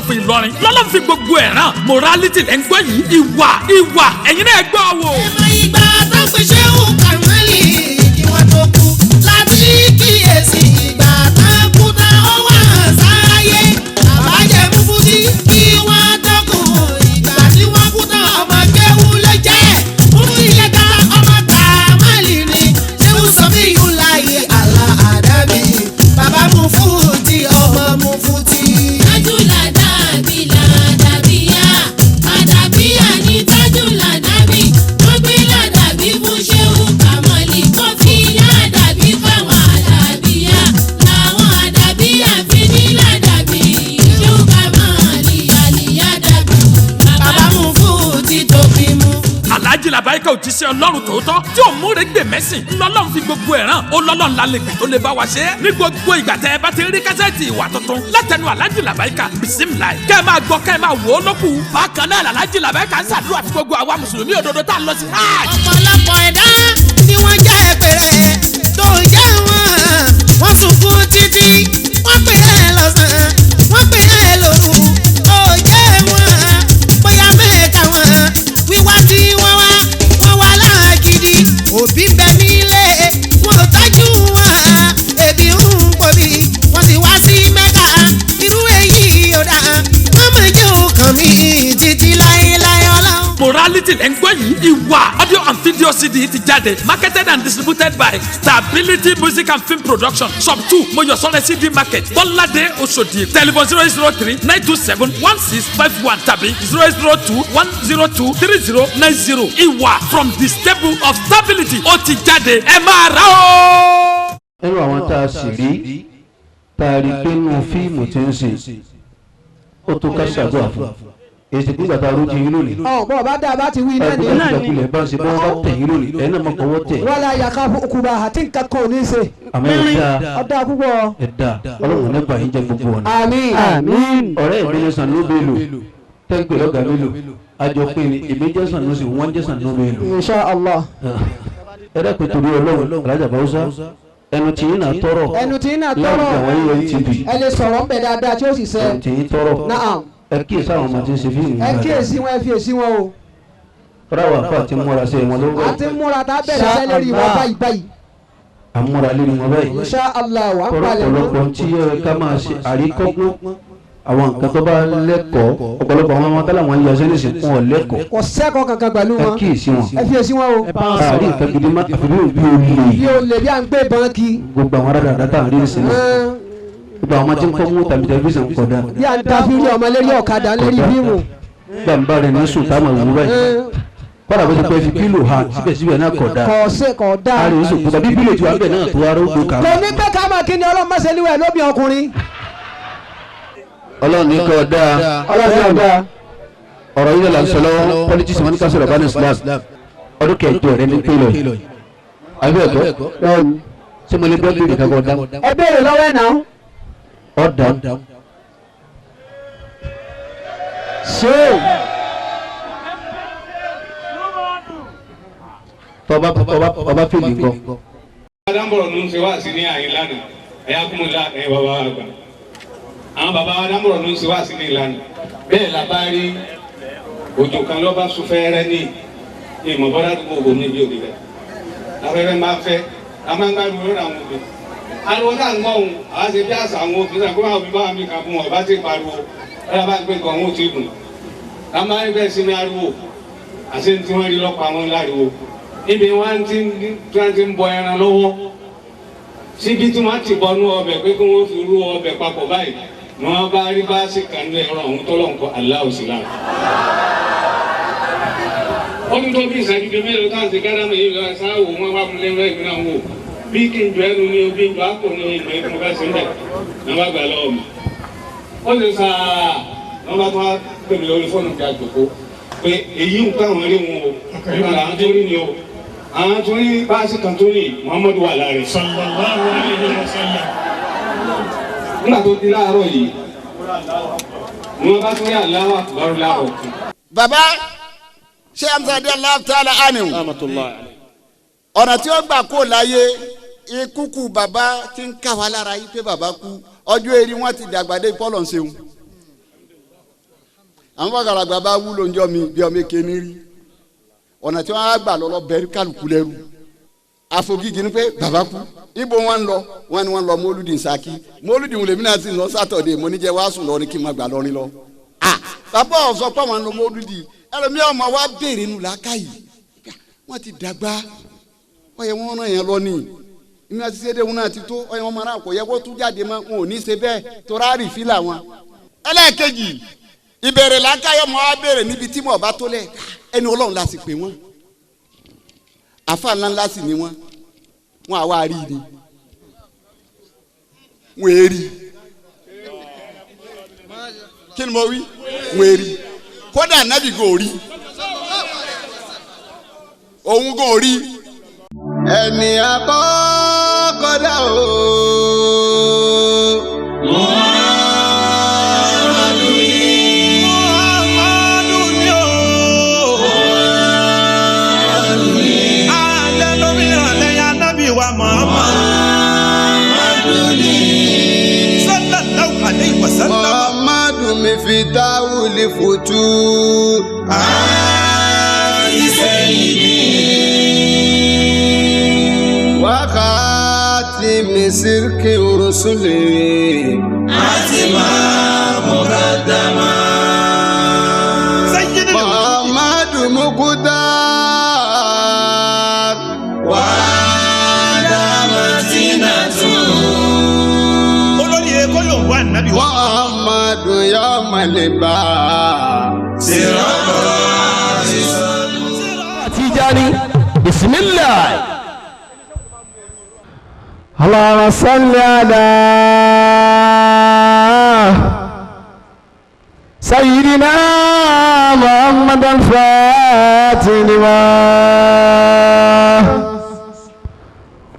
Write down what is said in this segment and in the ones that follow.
of Ìlọrin lọ́lọ́run fi gbogbo ẹ̀ rán morality lẹ́ ń gbọ́ yìí ìwà ìwà ẹ̀yin náà gbọ́ wò. Ẹ̀mọ ìgbà tó pé Ṣéhù Kàmálì kí wọ́n tó kú láti kíyèsí ìgbà tán kú tán ó wà sáyé. Àbájẹ́ Mufti kí wọ́n tó kú ìgbà tí wọ́n kú tán ọmọ kéwú ló jẹ́. Mufti lẹ́ka ọmọ Kàmálì ni Ṣéhù Sọfíyùláyì Àlá Àdábì bàbá Mufti ọmọ Mufti. Tájúlà dàbí làdàbíyà, àdàbíyà ní tájúlà dàbí. Wọ́n gbé làdàbí fún Ṣéhù Kàmọ́lì, kó fi làdàbí fáwọn àdàbíyà. Làwọn àdàbíyà fi ní làdàbí. Ṣéhù Kàmọ́lì àlìyá dàbí. Bàbá Mufti tó fi mú. Alhaji Labaika òjíṣẹ́ Ọlọ́run tòótọ́ tí ò múre gbè mẹ́sìn lọ́lọ́run fi gbogbo ẹ̀ rán ó lọ́lọ́run la lè pè tó lè bá wa ṣe é ní gbogbo ìgbà tẹ́ ẹ bá ti rí kásẹ̀tì ìwà tuntun látẹnu Alhaji Labaika bisimilayi kẹ́ ẹ máa gbọ́ kẹ́ ẹ máa wò ó lókù bákan náà Alhaji Labaika ń ṣàdúrà fún gbogbo àwa mùsùlùmí òdodo tá a lọ sí hajj. Ọ̀pọ̀lọpọ̀ ẹ̀dá ni wọ́n jẹ́ pèrè tó ń jẹ́ wọn. Wọ́n sunkún títí, wọ́n pè é lọ́sàn-án, wọ́n pè é lóru, ó jẹ́ wọn. Bóyá mẹ́ta wọn, wíwá tí wọ́n wá, wọ́n wá láàgídí. Òbí ń bẹ nílé, wọn ò tọ́jú wọn. Ebi ń pòbí, wọ́n sì wá sí Mẹ́kà. Irú èyí ò dáa, wọ́n mọ̀ jẹ́ òkàn mi títí láéláé ọlọ́run. Morality lẹ́ ń gbọ́ yìí ìwà audio and video CD ti jáde marketed and distributed by Stability Music and Film Production, Shop 2, Moyosore CD Market, Bọ́ládé, Oṣòdì. Telephone 003 927 1651 tàbí 002 102 3090. Ìwà from the stable of Stability, ó ti jáde, ẹ máa rà ó. Nínú àwọn tá a sì rí tá a rí pé nínú fíìmù tí ń sìn ó tó ká ṣàdúrà fún èsì nígbà tá a rójú yín lónìí. Ọ̀ bọ́ ọba dá a bá ti wí náà ní. Ẹgbẹ́ ìjàkulẹ̀ bá ń ṣe bọ́ bá tẹ̀ yín lónìí ẹ̀ náà mọ̀ kọ́wọ́ tẹ̀. Wala yakafu ukuba àti nǹkan kan ò ní í ṣe. Àmọ́ ẹ̀ dáa. Ọ̀dà púpọ̀. Ẹ̀ dáa, ọlọ́run nípa yín jẹ́ gbogbo ọ̀nà. Àmín. Àmín. Ọ̀rẹ́ mi ní Sànú Bello tẹ́gbẹ̀ lọ́gàá Bello àjọ pé ni èmi jẹ́ Sànú sí wọ́n jẹ́ Sànú Bello. Insha Allah. Ẹ dẹ́kun torí ọlọ́run, Alájà Báwùsá, ẹnu tí yín náà tọrọ. Ẹnu tí yín náà tọrọ. Láwùjọ àwọn ANTV. Ẹ lè sọ̀rọ̀ ńbẹ dáadáa tí ó sì ṣe. Ẹnu tí yín tọrọ. Naam. Ẹ kíyèsí àwọn ọmọ tí ń ṣe fíìmù Ẹ yìí. kíyèsí wọn, ẹ fiyèsí wọn o. Fúnra wà fún àti múra sí wọn lọ́wọ́. A ti ń múra tá a bẹ̀rẹ̀ sẹ́ lérí wọn báyìí báyìí. Àmúra lérí wọn báyìí. Insha Allah wà á palẹ̀ mọ́. Ọ̀pọ̀lọpọ̀ tí ó yẹ ká máa ṣe àríkọ́gbọ́n àwọn nǹkan tó bá lẹ́kọ̀ọ́, ọ̀pọ̀lọpọ̀ àwọn ọmọ tálà wọn yọ sẹ́nìsì fún ọ lẹ́kọ̀ọ́. Kò sẹ́kọ̀ọ́ kankan pẹ̀lú Ẹ wọn. kíyèsí wọn. Ẹ fiyèsí wọn o. Àárín nǹkan gidi má àfi bí òbí olè. Bí o lè bí à ń gbé bọ́ǹkì. Gbogbo àwọn aládàáda tá à ń rí ìsìn náà, gbogbo àwọn tí ń kọ́ mú tàbí tẹlifíṣàn kọ̀dá. Bí à ń da fírí ọmọ lérí ọ̀kadà lérí fíìmù. Gbàǹbà rẹ̀ ní sùn táwọn ìwú báyìí kọ́dà bó ti pẹ́ fi pílò ha síbẹ̀síbẹ̀ náà kọ̀dá. Kò ṣe kò dáa. Àárín oṣù kúta bí pílò tí wàá bẹ̀ náà tó arógbó kà. Kò ní pé ká máa kí ni ọlọ́run má ṣe níwẹ̀ lóbi ọkùnrin. Ọlọ́run ní kọ́ dáa. Ọlọ́run ní dáa. Ọ̀rọ̀ yìí là ń sọ lọ́wọ́, politics wọn ní ká sọ̀rọ̀ bá ní Islam. Ọdún kẹjọ rẹ ní pílò yìí àbí ẹ̀kọ́ ṣé mo lè gbọ́ bí nìkan kọ́ dáhùn? Ẹ béèrè lọ́wọ́ ẹ̀ náà. Ọ̀dà. Ṣé Tọba tọba ọba fèlè ńkọ́. Adámbọ̀rọ̀ ló ń ṣe wá sí ní àyín lánàá, ẹ̀yà kúmọ̀lá ẹ̀yìn bàbá wa àgbà. Àwọn bàbá adámbọ̀rọ̀ ló ń ṣe wá sí ní ìlànà. Bẹ́ẹ̀ la bá rí òjò kan lọ́ba sún fẹ́rẹ́ ní ìmọ̀ bọ́dá tó gbogbo ní ibi òbí rẹ̀. Afẹ́fẹ́ máa fẹ́, a máa ń gbádùn lórí àwọn òbí. Ariwo tá à ń gbọ́ òun, àwa ṣe bí àṣà àwọn òbí náà kó máa fi bá mi kà fún wọn, bá ti pariwo, bá bá gbé nǹkan òun ò tí ì dùn. A máa ń bẹ́ẹ̀ sí ní ariwo, àṣé tí wọ́n rí lọ́pàá àwọn láriwo ibi wọn ti tí wọn ti ń bọ ẹran lọ́wọ́ síbi tí wọn ti bọnú ọbẹ̀ pé kí wọn fi rú ọbẹ̀ papọ̀ báyìí ni wọn bá rí báàsì kan ní ẹran ọ̀hún tọ́lọ̀ nǹkan aláwọ̀ sí lára. Ó ní tó bí ìṣẹ́jú bíi mélòó tá à ń ṣe gádàmù yìí lọ sáà wò wọn bá fún lẹ́nu ẹ̀mí náà wò bí kí n jọ ẹnu ní o bí n jọ àpò ní ìmọ̀ ẹ̀kọ́ bá ṣe ń bẹ̀ ní wọn bá gbà lọ́wọ́ mi. Ó lè sà wọn bá tún wá pè mí lórí fóònù bí àjòkó pé èyí ń káwọn rí wọn o nípa làwọn tó rí ni o àwọn tó ní báàsì kan tó ní Muhammadu wà láàrin. Sallallahu alayhi wa sallam. Nígbà tó di láàárọ̀ yìí ni wọ́n bá tún rí Allahu Akbar láàárọ̀ kan. Baba ṣé amúsadé aláàtàlà ánìwò ọ̀nà tí ó gbà kó láyé ikú kú baba ti ń ká wa lára yìí pé baba kú ọjọ́ eri wọn ti dàgbà dé pọ́lọ̀ ń ṣeun. Àwọn bàgàràgbà bá wúlò ń jọ mi bí ọmọ èké ní rí. Ọ̀nà tí wọ́n á gbà lọ́lọ́ bẹ̀rù kálukú lẹ́rù. Àfogígi ni pé bàbá kú. Ibo wọn lọ, wọn ni wọn lọ Mọ́lúdì Ṣakí. Mọ́lúdì wùlé mi náà sì lọ Sátọ̀dé, mo ní jẹ́ wàá sùn lọ ní kí n má gbà lọ́rin lọ. Bàbá ọ̀sọ́ pé àwọn lọ Mọ́lúdì. Ẹlòmíì ọmọ wa béèrè nù làákàyè. Wọ́n ti dàgbà. Wọ́n yẹ wọ́n ràn yẹn lọ ní. Ìmí àti ṣédé wọn náà ti tó. Ọyẹ wọn máa kò yẹ kó tún jáde mọ́. Wọn ò ní ṣe bẹ́ẹ̀ torá rí fílà wọn. Ẹlẹ́ẹ̀kejì, ìbéèrè làákàyè ọmọ wa béèrè níbi tí mo bá tó lẹ̀. Ẹni Ọlọ́run la sì pè wọ́n. Àfa ńlá ńlá sì ni wọ́n. Wọ́n àwa rí ni. Wọ́n èrí. Kí ni mo wí? Wọ́n èrí. Kódà nábì kò rí. Òun kò rí. Ẹni àkọ́kọ́dá o. Muhammadu ni. Muhammadu ni o. Muhammadu ni. Alẹ́ lómìnira lẹ́yìn anábì wa Muhammad. Muhammadu ni. Sallallahu alayhi wa sallam. Muhammadu mi fi táwùlì fòtú. Àti sẹ́yìn ni. Wákàtí mi sírkì rusuli. Àti máa mọ̀kàdámà. Muhammadu Mukhtar. Wàdàmàtínàtú. Olórí Èkó yóò wá nàbí wa. Muhammadu yọmọlẹ́bà. Sirọ́kọ̀ Tijani bismillah. اللهم صل على سيدنا محمد الفاتح لما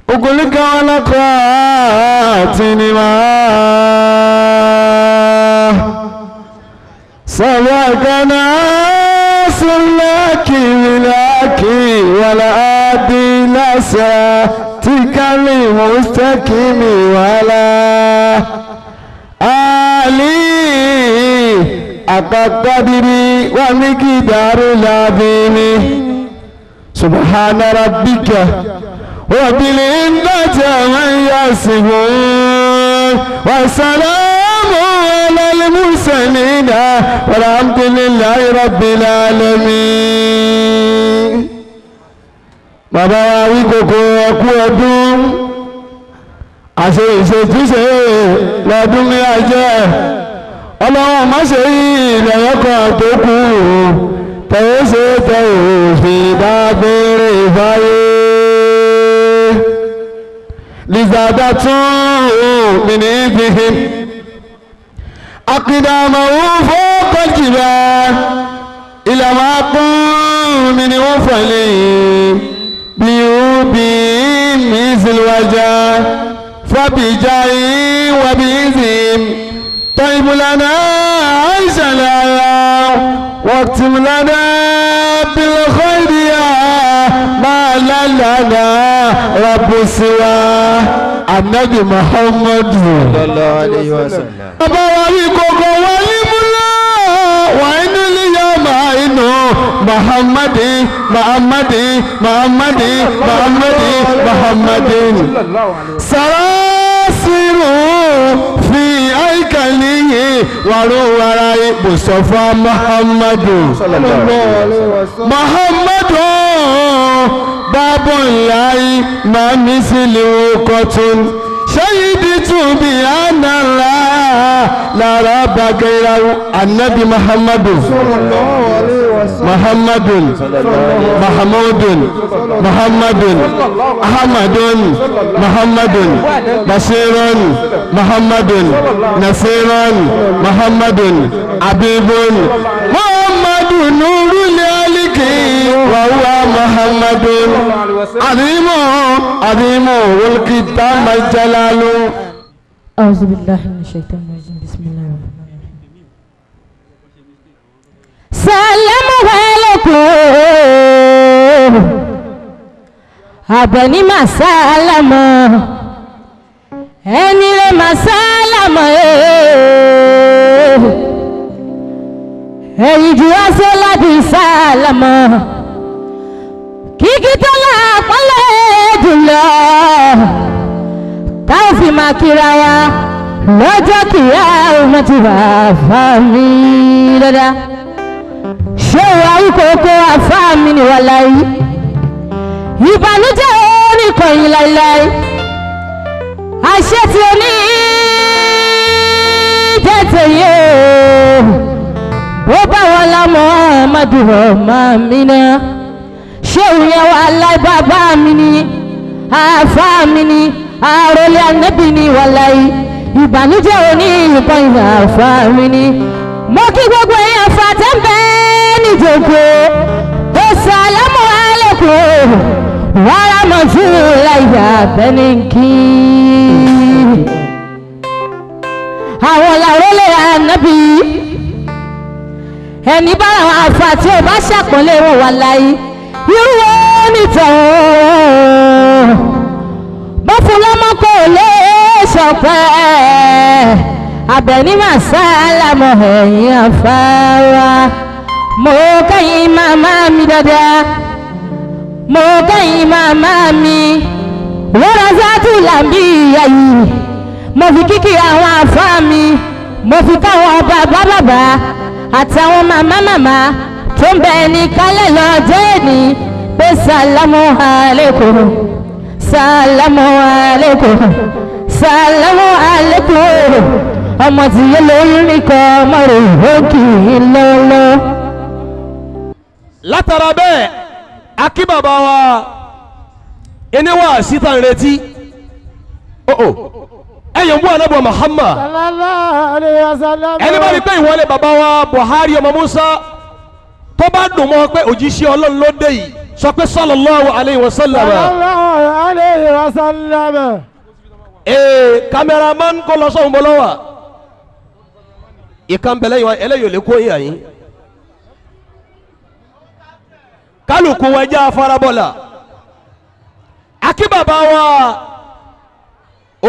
أغلق والخاتم لما سبق ناصر لك بلاك ولا أدي صراطك المستقيم ولا آلي أقدر ومقدار العظيم سبحان ربك وبالعزة من يصفون وسلام على المرسلين والحمد لله رب العالمين. Bàbá wa wí kòkó ẹkú ọdún àṣẹ ìṣètúnṣe lọ́dún ní ajẹ́ ọlọ́run má ṣe yí ìlẹ̀yìn kan tó kù tẹ̀wé ṣe tẹ̀wé òfin dágbére fáyé. Lizada tún mi ní fihim akidamawo fọ́kànjìlá ìlànà kún mi ní wọ́n fọ̀lẹ́ bíúbí mísìlúwájà fàbíjáì wàbíìsìm tọ́ìbùlànà àìsàlàyà wàtìmùlànà bílẹ̀kọ́ìdìyà máa lálàlà rọ̀bùsíwá anabi muhammadu. Bàbá wa wí kókó wọlé múlá wà inú ilé máa inú muhammadi muhammadi muhammadi muhammadi muhammadin. Sarasiru fi aikalihi wàrúwàrà ibùsọ̀fà muhammadu. Muhammadu bábọ̀ ńláyé máa mi sí lè kọ́tún. Ṣéyídì tún bí ànàlá lára bàgẹ́rà anabi muhammadu. Muhammadun Muhammadun Muhammadun Ahmadun Muhammadun Bashirun Muhammadun Nasirun Muhammadun Abibun Muhammadun Nurul Aliki wa huwa Muhammadun Azimu Azimu wal-Kitab al-Jalalu. أعوذ بالله من الشيطان الرجيم بسم الله الرحمن الرحيم. سلام عليكم Àbẹ̀ní mà sálámà ẹni lè mà sálámà Ẹ̀yìn jù aṣọ láti sálámà. Kíkí tó lápọ́nlé jùlọ. Táwọn fi máa kíra wa lọ́jọ́ kìíyá ọmọ ti wà fámi dáadáa. Ṣé ìwà Awíkókó àfá mi ni wà láyé? Ìbànújẹ́ oníkọ̀yìn láéláé. Àṣẹ tí o ní tètè yé o. Bó bá wọn lámọ́ ọmọdé ọmọ mi náà. Ṣé ìyẹn wà láì bàbá mi ni? Àfá mi ni? Àròlé ànábì ni wà láyé. Ìbànújẹ́ òní ìkọ̀yìn àfá mi ni. Mo kí gbogbo èèyàn fà tẹ́ ń bẹ́ níjókòó. Assalamu alaikum wa rahmatullahi wa barakatuh. Àwọn làrólé ànábì. Ẹni bá àwọn àfà tí ò bá ṣàpọ́nlé wọn wà láyé. Irú wo nìtàn? Bó fún lọ́mọ kò lè ṣọpẹ́. Àbẹ̀ní màsálàmọ̀ ẹ̀yìn àfáwá. Mo kẹ́yìn màmá mi dáadáa. Mo kẹ́yìn màmá mi. Wọ́n sátú làbí ìyá yìí. Mo fi kíkì àwọn àfá mi. Mo fi káwọn bàbá bàbá àtàwọn màmá màmá tó ń bẹ ní kálẹ̀ lọ́jọ́ èní. Pé sàlámù alaykum. Sàlámù alaykum. Sàlámù alaykum. Ọmọ tí yé lóyún ní kọ́ ọmọ rẹ̀ ó kì í lọ́lọ́. Látara bẹ́ẹ̀ akí bàbá wa ẹni wà síta ń retí ẹ̀yìn bú anábọ̀ Muhammad ẹni bá rí pé ìwọlé bàbá wa Buhari ọmọ Musa tó bá dùn mọ́ pé òjíṣẹ́ Ọlọ́run ló dé yìí sọ pé sallallahu alayhi wa sallam. Sallallahu alayhi wa sallam. Ee kameraman kò lọ sọ́hun bọ́ lọ́wọ́ ìkan bẹ̀lẹ́ yìí ẹlẹ́yìí ò lè kó yín àyín. Kálukú wa jẹ́ afárabọ́là. Akí bàbá wa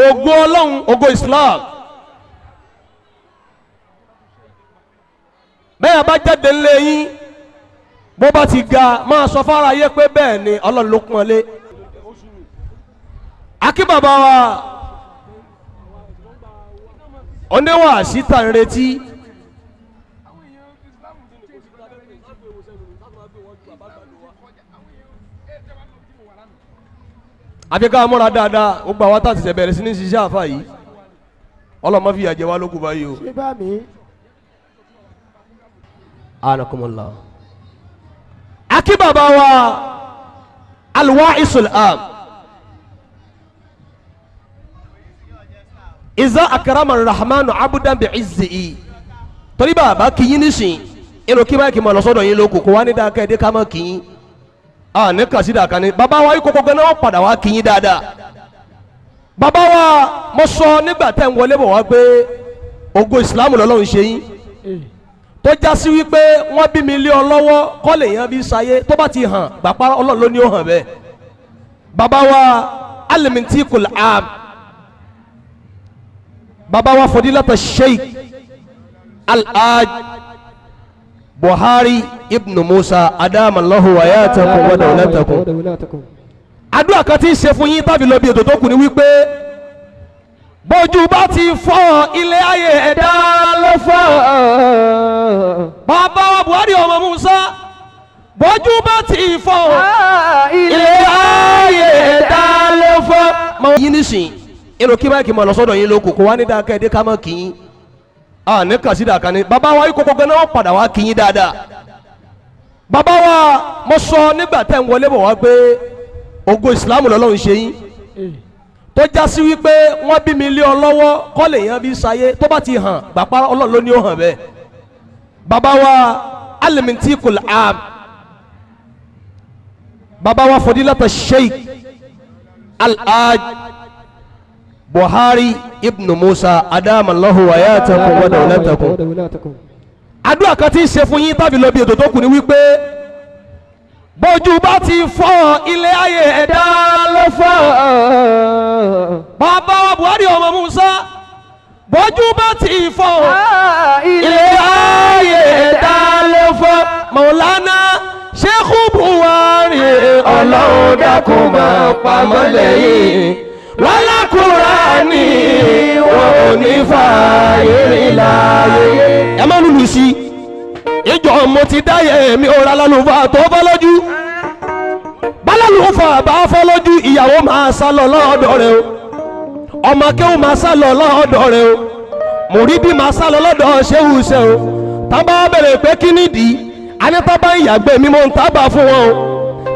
ògo Ọlọ́run ògo Islam. Bẹ́ẹ̀ bá jáde ńlẹ̀ yín bó bá ti ga máa sọ fara yé pé bẹ́ẹ̀ ni Ọlọ́run ló kún ọ lé. Akí bàbá wa oníwàásí tà ń retí. Àfi ká múra dáadáa gbogbo àwọn tá a ti ṣẹ̀ bẹ̀rẹ̀ sí ní ṣiṣẹ́ àfa yìí ọlọ́mọ fìyà jẹ wá lókun báyìí o. Ṣé bá mi? Anakumullah. Akí bàbá wa alwa'isul am. Iza akrama rahmanu abudan bi izzihi. Torí bàbá kì í nísìn inú kí báyìí kì í mọ̀ lọ́sọ́dọ̀ yín lóko kó wá ní dáa kẹ́ẹ̀dé ká mọ̀ kì í. A ní kàsídà kan ní bàbá wa Awíkókó gan náà padà wá kì í dáadáa. Bàbá wa mo sọ nígbà tẹ́ ń wọlé bọ̀ wá pé ògo ìsìlámù lọ́lọ́run ṣe yín tó já sí wípé wọ́n bí mi lé ọ lọ́wọ́ kọ́ lè yan bí sáyé tó bá ti hàn gbàpá Ọlọ́run ló ní ó hàn bẹ́ẹ̀. Bàbá wa alimintikul am. Bàbá wa fadilata sheikh al-aj Buhari ibn Musa adamallahu hayatakum wa dawlatakum. Àdúrà kan tí ń ṣe fún yín tàbí lọ bí ètò tó kù ni wípé bójú bá ti fọ́ ilé ayé ẹ̀dá ló fọ́. Bàbá wa Buhari ọmọ Musa bójú bá ti fọ́ ilé ayé ẹ̀dá ló fọ́. Máa yín nísìn inú kí báyìí kì í mọ̀ lọ́sọ́dọ̀ yín lóko kó wá ní dáa kẹ́ẹ̀dé ká mọ̀ kì í. A ní kàsídà kan ní bàbá wa Awíkókó gan náà padà wá kì í dáadáa. Bàbá wa mo sọ nígbà tẹ́ ń wọlé bọ̀ wá pé ògo ìsìlámù lọ́lọ́run ṣe yín tó já sí wípé wọ́n bí mi lé ọ lọ́wọ́ kọ́ lè yan bí sáyé tó bá ti hàn gbàpá Ọlọ́run ló ní ó hàn bẹ́ẹ̀. Bàbá wa alimintikul am. Bàbá wa fadilata sheikh al-aj Buhari ibn Musa adamallahu hayatakum wa dawlatakum. Àdúrà kan tí ń ṣe fún yín tàbí lọ bí ètò tó kù ni wípé bójú bá ti fọ́ ilé ayé ẹ̀dá ló fọ́. Bàbá wa Buhari ọmọ Musa bójú bá ti fọ́ ilé ayé ẹ̀dá Ọlọ́run dákun máa pamọ́ lẹ́yìn lọ́lá Kùránì wọn ò ní fa ìrìn láàyè. Ẹ má lùlù sí i ìjọ mo ti dáyé mi ò ra lálùfà tó fọ́ lójú bálálùfà bá fọ́ lójú ìyàwó máa sá lọ lọ́dọ̀ rẹ o ọmọ akéwù máa sá lọ lọ́dọ̀ rẹ o mùrídìí máa sá lọ lọ́dọ̀ ṣéwù ṣe o tábà bẹ̀rẹ̀ pé kí nìdí anítàbá ìyàgbẹ́ mi mò ń tábà fún wọn o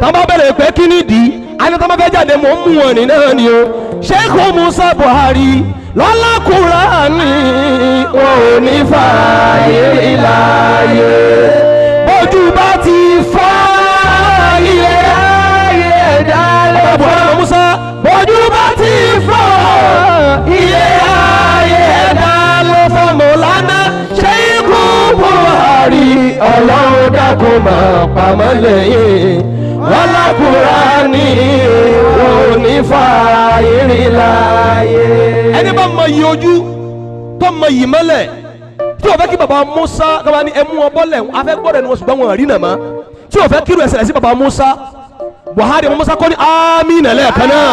tábà bẹ̀rẹ̀ pé kí nìdí anítàbá fẹ́ jáde mò ń mú wọn nínú ni o Sheikh Musa Buhari lọ́lá Kùránì wọn ò ní fa ìláyé bójú bá ti fọ́ ilé ayé ẹ̀dá lọ́wọ́ Musa bójú bá ti fọ́ ilé ayé ẹ̀dá lọ́wọ́ Mọ̀lánà Sheikh Buhari Ọlọ́run dákun máa pamọ́ lẹ́yìn lọ́lá Kùránì wọn ò ní fa ìrìnláyé. Ẹni bá mọ iye ojú tó mọ iyì mọ́lẹ̀ tí o fẹ́ kí baba Musa kaba ní ẹmu wọn bọ́lẹ̀ afẹ́ gbọ́dọ̀ ni wọ́n ṣùgbọ́n wọn rí nàmá tí o fẹ́ kí irú ẹsẹ̀ rẹ̀ sí baba Musa Buhari ọmọ Musa kọ́ ní amina lẹ́ẹ̀kan náà.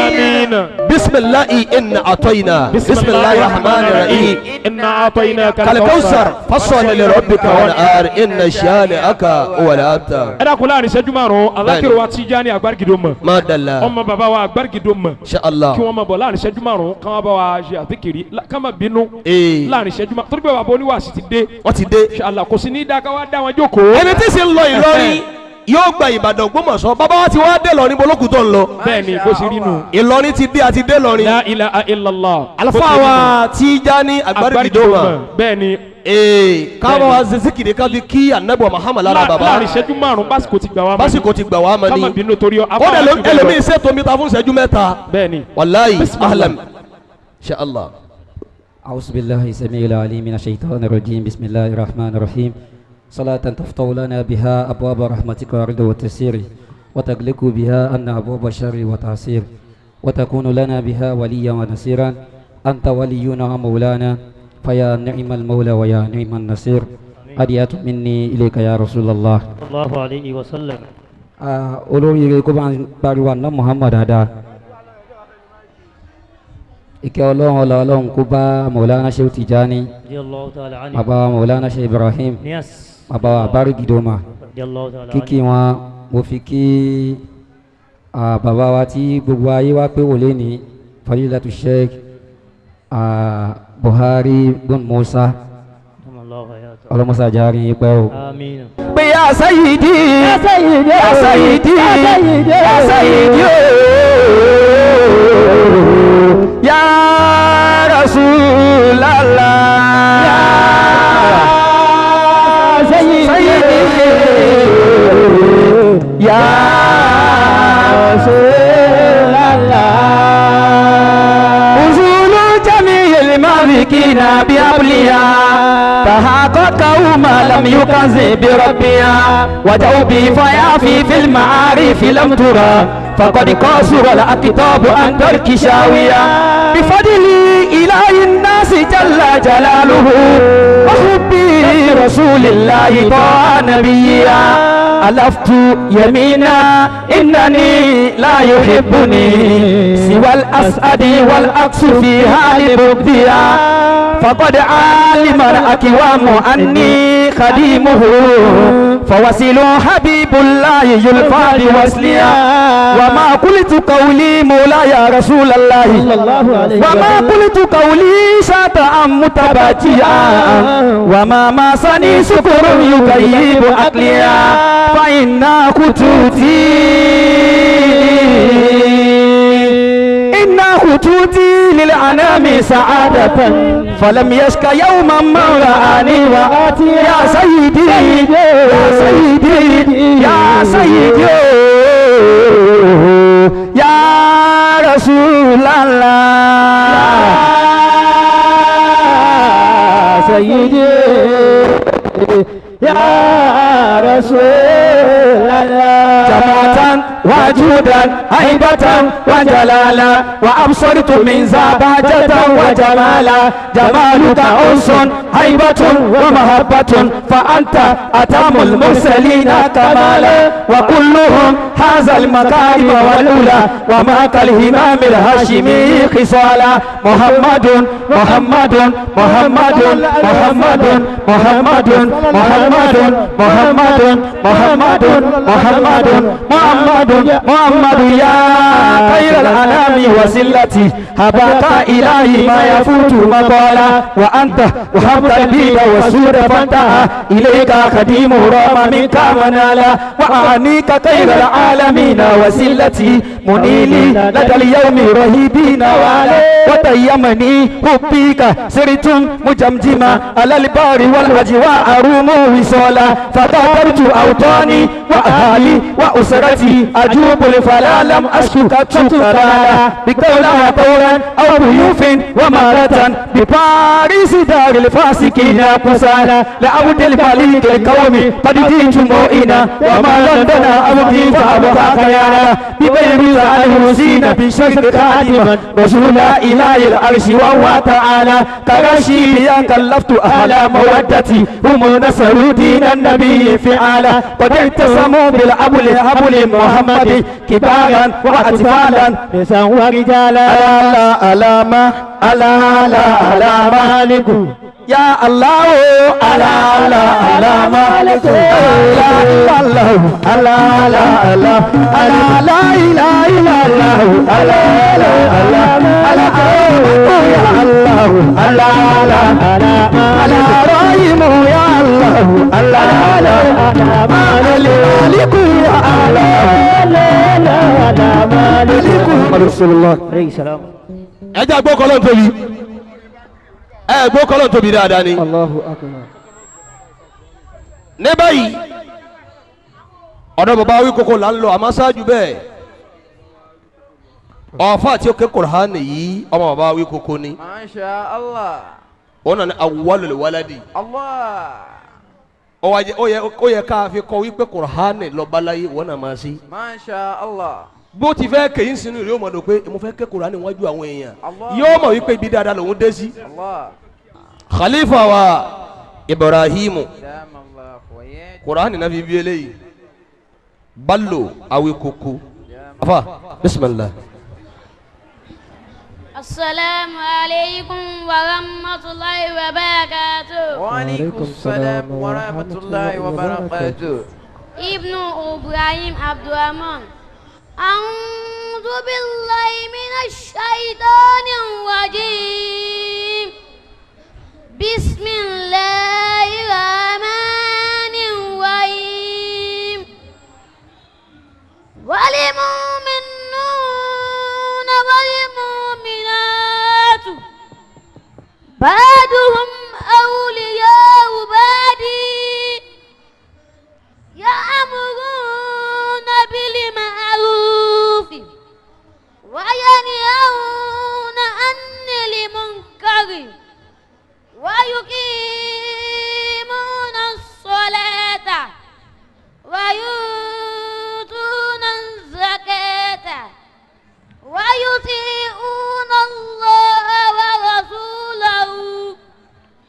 Amina. Bisimilahi inna atoyina bisimilahi rahman rahim inna atoyina kalikawusar fasọli li rabbika wanhar inna shani'aka huwal abtar. Ẹ dákun láàrin ìṣẹ́jú márùn-ún alákìrò wa Tijani Agbarigido mọ̀. Má dala. Ọmọ bàbá wa Agbarigido mọ̀. Inshallah. Kí wọ́n máa bọ̀ láàrin ìṣẹ́jú márùn-ún kí wọ́n bá wa ṣe àdìkìrì ká má bínú. Láàrin ìṣẹ́jú márùn-ún torí pé bàbá oníwàásí ti dé. Wọ́n ti dé. Inshallah kò sí ní dáká wá dá wọn jókòó. Ẹni tí sì ń lọ Ìlọrin yóò gba Ìbàdàn Ògbómọ̀ṣọ́ bàbá wa ti wá dé lọ níbo lókùn tó ń lọ. Bẹ́ẹ̀ni bó ṣe rí nù. Ìlọrin ti dé àti dé lọrin. La ilaha illallah. Àlùfáà wa Tijani Agbarigido mọ̀. Bẹ́ẹ̀ni. Káwọn wa zikiri ká fi kí anabi wa Muhammad lára bàbá. Láàrin ìṣẹ́jú márùn-ún básìkò ti gbà wá mọ́ ni. Básìkò ti gbà wá mọ́ ni. Ká má bínú torí ọ. Ó dẹ̀ ẹlòmíì ṣètò mi ta fún ìṣẹ́jú mẹ́ta. Bẹ́ẹ̀ni. Wàláyé ahlam. Insha Allah. أعوذ بالله السميع العليم من الشيطان الرجيم بسم الله الرحمن الرحيم صلاة تفتح لنا بها أبواب رحمتك ورضا والتيسير وتغلق بها أن أبواب الشر والتعسير وتكون لنا بها وليا ونصيرا أنت ولينا ومولانا فيا نعم المولى ويا نعم النصير هدية مني إليك يا رسول الله صلى الله عليه وسلم. Olóríire kó bá ń pariwo àná Muhammad dáadáa ìkẹ́ Ọlọ́run ọlá Ọlọ́run kó bá Mọ̀lánà Sheikh Tijani bàbá Mọ̀lánà Sheikh Ibrahim bàbá Agbarigido kíkí wọn mo fi kí bàbá wa tí gbogbo ayé wa pé wòlé ní Fadilatu Sheikh Buhari bun Musa ọlọmọsá jaari yín pẹ́ o. Pé ya Sayyidi ya Sayyidi ya Sayyidi ooo ya Rasulallah ya Sayyidi ya Rasulallah usulu jami'il malikina bi abliya تحققه ما لم يكذب بربيا وجوبي فيافي في المعارف لم ترى فقد قصر الأكتاب عن ترك شاوية بفضل إله الناس جل جلاله وحبي رسول الله طه نبيا ألفت يمينا إنني لا يحبني سوى الأسعد والأقص في حال بغضيا فقد علم الأكوام أني خديمه فوصل حبيب الله يلفى بوصليا وما قلت قولي مولاي رسول الله وما قلت قولي شاطئا متبتيا وما ماسني سكر يغيب عقليا فإن خطوتي إن خطوتي للأنام سعادة فلم يشك يوما ما رآني وآتي يا سيدي يا سيدي يا سيدي يا رسول الله يا سيدي يا رسول الله جماعة جودا هيبة وجلالا وأبصرت من ذا بهجة وجمالا جمالك أنس هيبة ومحبة فأنت أتم المرسلين كمالا وكلهم هذا المكارم والأولى وما كالهمام الهاشمي خصالا محمد محمد محمد محمد محمد محمد محمد محمد محمد محمد محمد يا خير الأنام وسلتي هباك إلهي ما يفوت مقالا وأنت وهبت البيد والسود فانتهى إليك خديم رام منك منالا وأعنيك خير العالمين وسلتي منيلي لدى اليوم رهيبين وعلا وتيمني حبيك سرت مجمجما على البار والأجواء أروم وصالا فغادرت أوطاني وأهلي وأسرتي أجوب فلا لم أشك شكرا بقولها قولا أو ضيوف ومارة بباريس دار الفاسقين كسالا لعبد الملك القوم قد جئت مؤمنا وما لندن أبدي فأبقى خيالا ببيروت الحسين بشكر خادما رسول إله العرش وهو تعالى كرشي يا كلفت أهل مودتي هم نصروا دين النبي فعلا قد اعتصموا بالأبل أبل محمد كبارا وأطفالا نساء ورجالا ألا ألا ما ألا ألا ألا مالك يا الله ألا ألا ألا مالك لا الله ألا ألا ألا ألا لا إله إلا الله ألا ألا ألا ألا يا الله ألا ألا ألا رحيم يا الله ألا ألا مالك يا الله لا لا لا مالك رسول الله عليه السلام. Ẹ jẹ́ àgbọ̀ kọ́lọ́ tóbi ẹ gbọ́ kọ́lọ́ tóbi dáadáa ni. Allahu akbar. Ní báyìí ọ̀dọ̀ bàbá wí kókó là ń lọ àmọ́ ṣáájú bẹ́ẹ̀ ọ̀fà tí ó ké Kùránì yìí ọmọ bàbá wí kókó ni. Masha Allah. Ó nà ní awwalul waladi. Allah. Ó yẹ ká fi kọ́ wípé Kùránì lọ́ba láyé wọ́n náà máa sí. Masha Allah. Bó ti fẹ́ kèyí sínú yóò mọ̀ lọ pé mo fẹ́ ké Kùránì wájú àwọn èèyàn yóò mọ̀ wípé ibi dáadáa lòún dé sí. Khalifa wa Ibrahimu Kùránì náà fi bí eléyìí Bello Awikoko afa bisimilah. Asalaamu aleykum wa rahmatulahi wa barakatuh. Wa aleykum salaam wa rahmatulahi wa barakatuh. Ibnu Ibrahim Abdulrahman. أعوذ بالله من الشيطان الرجيم بسم الله الرحمن الرحيم والمؤمنون والمؤمنات بعضهم أولياء بعض يأمرون بالمعروف وينهون عن المنكر ويقيمون الصلاة ويؤتون الزكاة ويطيعون الله ورسوله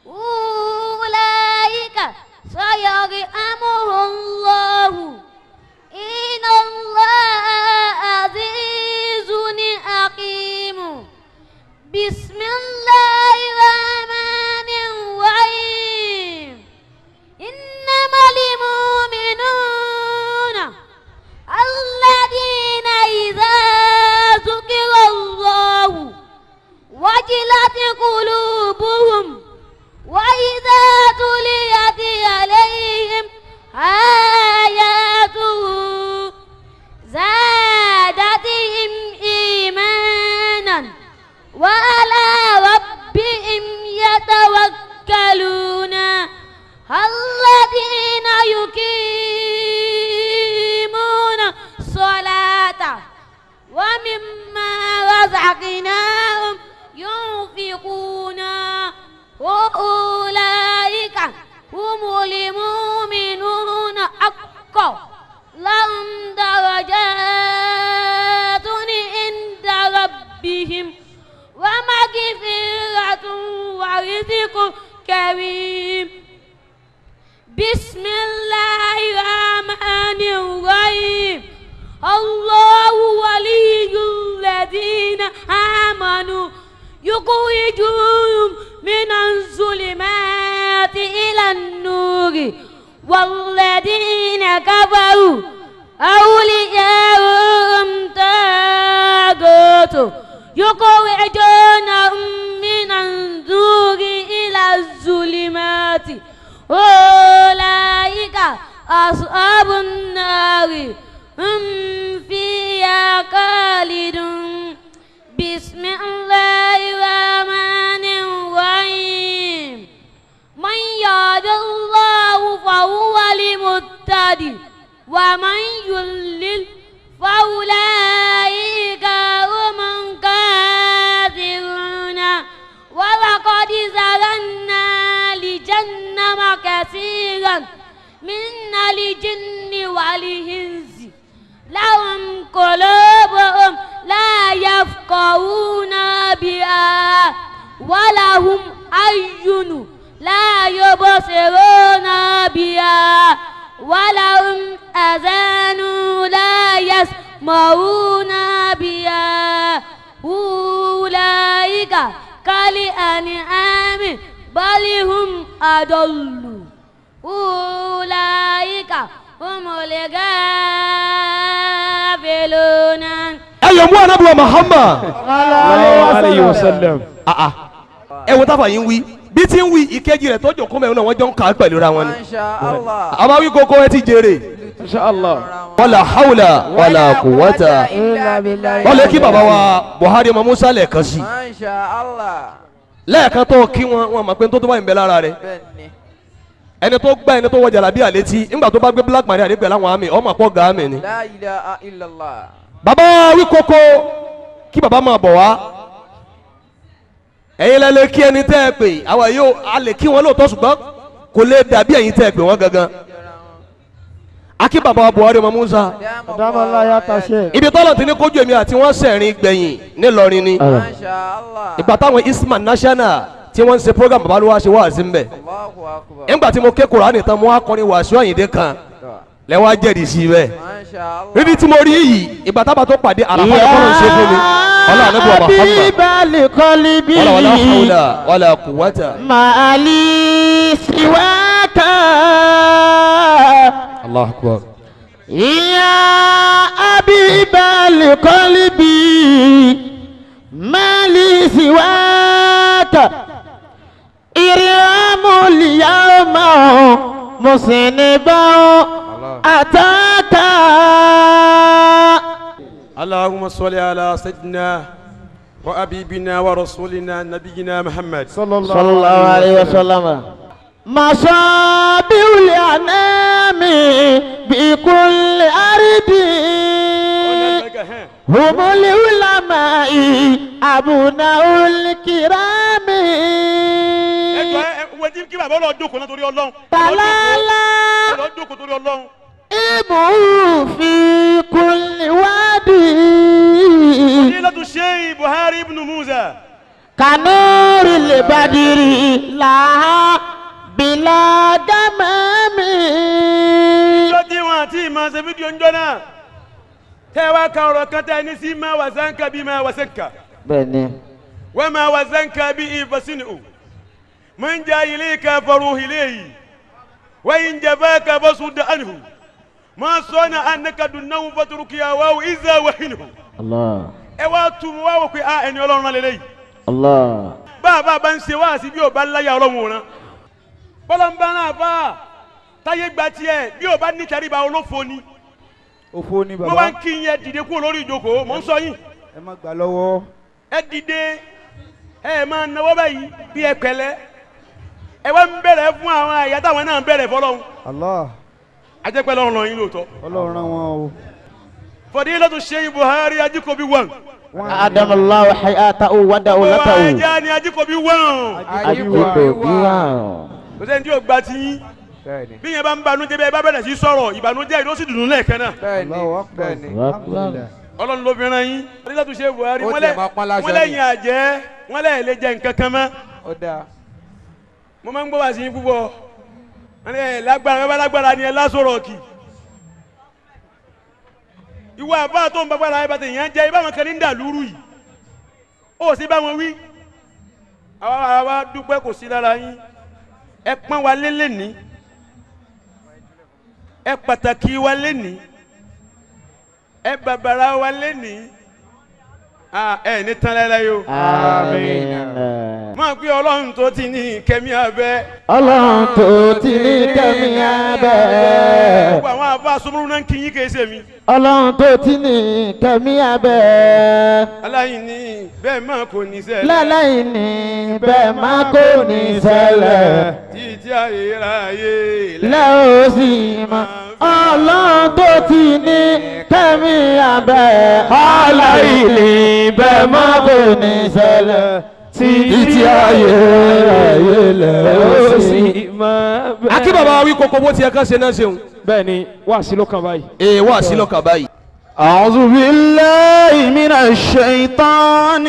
أولئك سيرحمهم الله إن الله عزيز حكيم بسم الله الرحمن الرحيم إنما المؤمنون الذين إذا ذكر الله وجلت قلوبهم وإذا تليت عليهم آياته زادتهم إيمانا وعلى ربهم يتوكلون الذين يقيمون الصلاة ومما رزقناهم ينفقون وأولئك هم المؤمنون حقا لهم درجات رزق كريم. بسم الله الرحمن الرحيم. الله ولي الذين آمنوا يخرجهم من الظلمات إلى النور والذين كفروا أولياؤهم طاغوت يخرجونهم من النور إلى الظلمات أولئك أصحاب النار هم فيها خالدون. بسم الله الرحمن الرحيم. من يهد الله فهو المهتدي ومن يضلل فأولئك هم الكافرون. ولقد ذرأنا لجهنم كثيرا من الجن والإنس لهم قلوبهم لا يفقهون بها ولهم أعين لا يبصرون بها ولهم آذان لا يسمعون بها أولئك كالأنعام بل هم أضل أولئك هم الغافلون. Ẹ mú anabi wa Muhammad alayhi wa sallam. Ẹ wo tábà yín wí bí tí ń wí ìkejì rẹ̀ tọ́jú kún mẹ́rin náà wọ́n jọ ń kà á pẹ̀lú ra wọn ni. Àbá wí kókó ẹ ti jèrè. Inshallah. Wala hawla wala quwwata. Wọ́n lè kí bàbá wa Buhari ọmọ Musa lẹ́ẹ̀kan sí. Lẹ́ẹ̀kan tó kí wọn wọn mọ̀ pé tó tó báyìí ń bẹ lára rẹ̀. Ẹni tó gbá ẹni tó wọ jàlábí àlétí ńgbà tó bá gbé Black Maria nígbà láwọn àmì ọmọ àpọ̀ gà àmì ni. La ilaha illallah. Bàbá wí kókó kí bàbá máa bọ̀ wá. Ẹ̀yin lẹ lè kí ẹni tẹ́ ẹ pè àwọn yóò a lè kí wọn lóòótọ́ ṣùgbọ́n kò lè dàbí ẹ̀yin tẹ́ ẹ pè wọ́n gangan. Akí bàbá wa Buhari ọmọ Musa. Ibi tọ́lọ̀ ti ní kójú èmi àti wọ́n sẹ̀rin gbẹ̀yìn nílọrin ni. Ìgbà táwọn Isman National tí wọ́n ń ṣe program bàbá ló wá ṣe wáàsí mbẹ̀. Nígbà tí mo ké Kùránì tán mo wá kọrin Wàsíù Àyìndé kan lẹ́wọ́n á jẹ́rìí sí bẹ́ẹ̀. Rírí tí mo rí yìí ìgbà tábà tó pàdé àràfà yẹn kọ́ ló ń ṣe fún mi. Ọlá ànábì wa Muhammad. Wala wala hawla wala quwwata. Màálí siwaka. Allahu akbar. Ya abibal qalbi mali siwaka. Irhamul yawma musniban ataka. اللهم صل على سيدنا وأبيبنا ورسولنا نبينا محمد صلى الله عليه وسلم. مصابيح الأنام بكل أرض هم العلماء أبناء الكرام. تلالا إبو في كل وادي. فضيلة الشيخ بهاري بن موسى كنور البدر لا بلا دمام. Ìjọ tí wọn àti ìmọ̀ ṣe fídíò ń jọ náà tẹ́ wá ka ọ̀rọ̀ kan tẹ́ ní sí máa wà sáǹkà bí máa wà sáǹkà. Bẹ́ẹ̀ni. Wọ́n máa wà sáǹkà bí ìfọ̀sínú. Man jaa ilayka faruh ilayhi wa in jafaka fasud anhu ma sọ́nà annaka dunnahu fatruki hawahu iza wahinhu. Allah. Ẹ wá tún wá wò pé a ẹni ọlọ́run náà lélẹ́yìí. Allah. Bá a bá ń ṣe wá sí bí ò bá láyà ọlọ́run òran. Bọ́lá ń bá náà bá a táyé gba tiẹ̀ bí ò bá ní tẹríba olófo ni. Òfo ni bàbá. Mo wá ń kí yín ẹ dìde kúrò lórí ìjókòó mò ń sọ yín. Ẹ má gbà lọ́wọ́. Ẹ dìde ẹ máa náwó báyìí bí ẹ pẹ̀lẹ́. Ẹ wá ń bẹ̀rẹ̀ fún àwọn àyà táwọn náà ń bẹ̀rẹ̀ fọlọ́run. Allah. Ajẹ́pẹ́ lọ́run lọ yín lóòótọ́. Ọlọ́run rán wọn o. Fadilatu Sheikh Buhari Ajikobi one. Adamallahu hayatahu wa dawlatahu. Wọ́n ajá ni Ajikobi one. Ajikobi one. Kò sẹ́ni tí yóò gba ti yín. Bí yẹn bá ń banújẹ́ bẹ́ẹ̀ bá bẹ̀rẹ̀ sí sọ̀rọ̀ ìbànújẹ́ ìlú ó sì dùnú lẹ́ẹ̀kan náà. Bẹ́ẹ̀ni. Ọlọ́run ló fi rán yín. Fadilatu Sheikh Buhari wọ́n lẹ́yìn àjẹ́ wọ́n lẹ́yìn lè jẹ nǹkan kan mọ́. Mo máa ń gbọ́ wá sí yín púpọ̀. Wọ́n ní ẹ̀ lágbára bẹ́ẹ̀ lágbára ni ẹ lásòrò kì. Ìwọ àbá tó ń bá gbára ẹ bá ti yàn jẹ ibà wọn kan ní dàlúrú yìí. Ó sì bá wọn wí. Àwa dúpẹ́ kò sí lára yín. Ẹ pọ́n wa lélẹ̀ ní. Ẹ pàtàkì wa lẹ́ni. Ẹ bàbàrà wa lẹ́ni. Ẹ ní tán láéláé o. Àmín. Máa pé Ọlọ́run tó ti ní kẹ́mi abẹ́. Ọlọ́run tó ti ní kẹ́mi abẹ́. Gbogbo àwọn àbá sọmúrú náà ń kí yín kì í ṣe mi. Ọlọ́run tó ti ní kẹ́mi abẹ́. Aláìní bẹ́ẹ̀ máa kò ní ṣẹlẹ̀. Láláìní bẹ́ẹ̀ máa kò ní ṣẹlẹ̀. Títí ayérayé lẹ́ ò sì mọ̀. Ọlọ́run tó ti ní kẹ́mi abẹ́. Aláìní bẹ́ẹ̀ máa kò ní ṣẹlẹ̀. Títí ayérayé lẹ́ ò sì mọ̀. Akí bàbá wí kókó bó tiẹ̀ ká ṣe náà ṣeun. Bẹ́ẹ̀ni, wá sí lọ́kàn báyìí. Ee, wá sí lọ́kàn báyìí. أعوذ بالله من الشيطان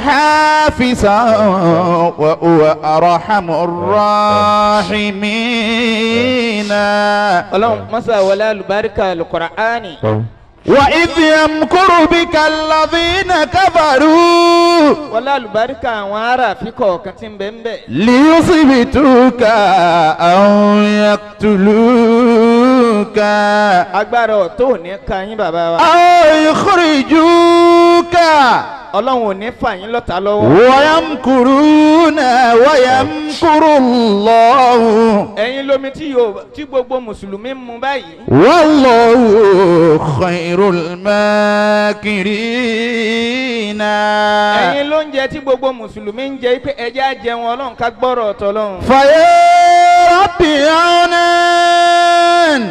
حافظا وهو أرحم الراحمين. Ọlọ́run mọ́sá wọlé alùbáríkà alukur'ani. وإذ يمكر بك الذين كفروا. Wọlé alùbáríkà àwọn ará àfikọ̀ kan tí ń bẹ ń bẹ. ليثبتوك أو يقتلوك. Agbára ọ̀tọ̀ ò ní ka yín bàbá wa. أو يخرجوك. Ọlọ́run ò ní fà yín lọ́ta lọ́wọ́. ويمكرون ويمكر الله. Ẹ̀yin lomi tí yóò tí gbogbo mùsùlùmí mu báyìí. والله خير الماكرين. Ẹ̀yin ló ń jẹ tí gbogbo mùsùlùmí ń jẹ pé ẹjẹ́ á jẹun Ọlọ́run ká gbọ́rọ̀ ọ̀tọ̀ Ọlọ́run. فيا ربي عونا.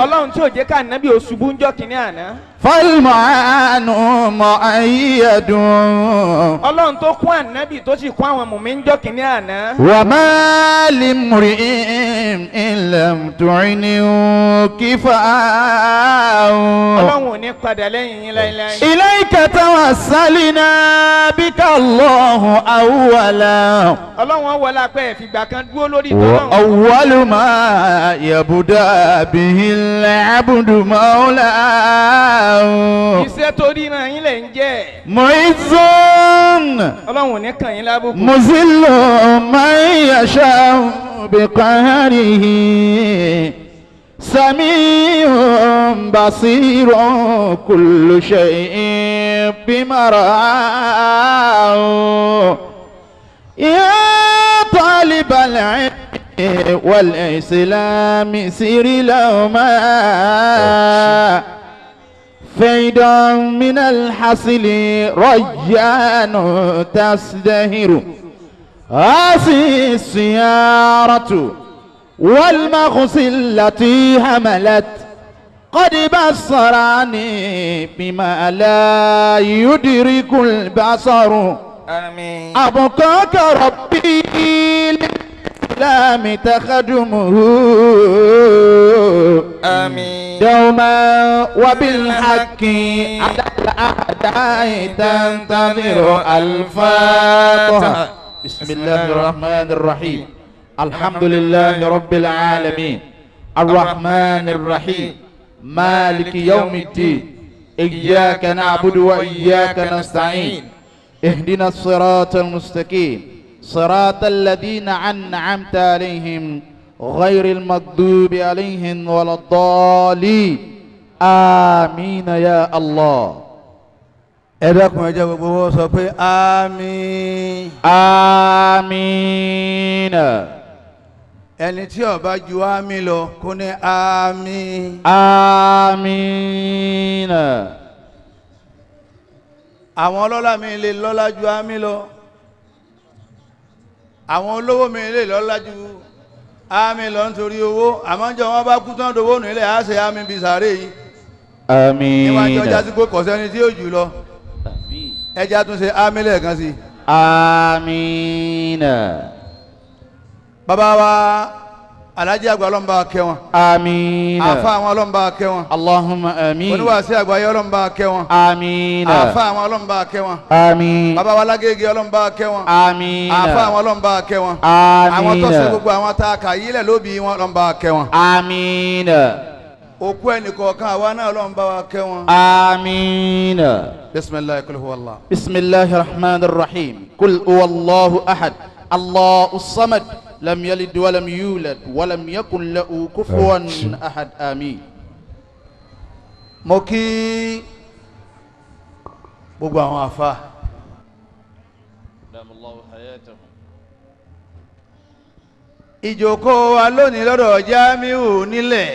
Ọlọ́run tí ò jẹ́ ká nábì òṣùbù ń jọ́ kínní àná. فالمعان مؤيد. Ọlọ́run tó kún ànábì tó sì kún àwọn mùmí ń jọ́ kínní àná. وما لامرئ إن لم تعنه كفاه. Ọlọ́run ò ní padà lẹ́yìn yín láéláé. إليك توسلنا بك الله أولا. Ọlọ́run wọlé apẹ́ ìfìgbà kan dúró lórí tọ́lọ́run. وأول ما يبدأ به العبد مولاه. Iṣẹ́ tó rí náà yín lẹ̀ ń jẹ́. معز Ọlọ́run ò ní kàn yín lábùkù. مذل من يشاء بقهره سميع بصير كل شيء بمرآه. يا طالب العلم والإسلام سير لهما فيدا من الحصل ريان تزدهر. هذه السيارة والمغسل التي حملت قد بصرني بما لا يدرك البصر. آمين. أبقاك ربي للإسلام تخدمه. آمين. دوما وبالحق على الأعداء تنتظر الفاتحة. بسم الله الرحمن الرحيم. الحمد لله رب العالمين الرحمن الرحيم مالك يوم الدين إياك نعبد وإياك نستعين اهدنا الصراط المستقيم صراط الذين أنعمت عليهم غير المغضوب عليهم ولا الضالين آمين يا الله. Ẹ dákun, ẹ jẹ́ gbogbo wọn sọ pé àmín. آمين. Ẹni tí ó bá ju àmín lọ kó ní àmín. آمين. Àwọn ọlọ́lá mi lè lọ́lá ju àmín lọ, àwọn olówó mi lè lọ́lá ju àmín lọ nítorí owó, àmọ́ jọ wọn bá kú tán dowó nílẹ̀ á ṣe àmín bíi sàárè yìí. آمين. Níwájú ọjà tí kò kọ̀ sẹ́ni tí yóò jù lọ, ẹja tún ṣe àmín lẹ́ẹ̀kan sí i. آمين. Bàbá wa Alhaji àgbà ọlọ́mùbá kẹ́ wọn. آمين. Àfa àwọn ọlọ́mùbá kẹ́ wọn. اللهم آمين. Oníwàásí àgbáyé ọlọ́mùbá kẹ́ wọn. آمين. Àfa àwọn ọlọ́mùbá kẹ́ wọn. آمين. Bàbá wa lágége ọlọ́mùbá kẹ́ wọn. آمين. Àfa àwọn ọlọ́mùbá kẹ́ wọn. آمين. Àwọn tó ṣe gbogbo àwọn tá a kà yílẹ̀ lóbi wọn ọlọ́mùbá kẹ́ wọn. آمين. Òkú ẹnìkọ̀ọ̀kan àwa náà ọlọ́mùbá wa kẹ́ wọn. آمين. Bisimilayi kul huwa Allah. بسم الله الرحمن الرحيم. قل هو الله أحد الله الصمد لم يلد ولم يولد ولم يكن له كفوا أحد. آمين. Mo kí gbogbo àwọn àfa. Ìjókòó wa lónìí lọ́dọ̀ Jamiu nílẹ̀,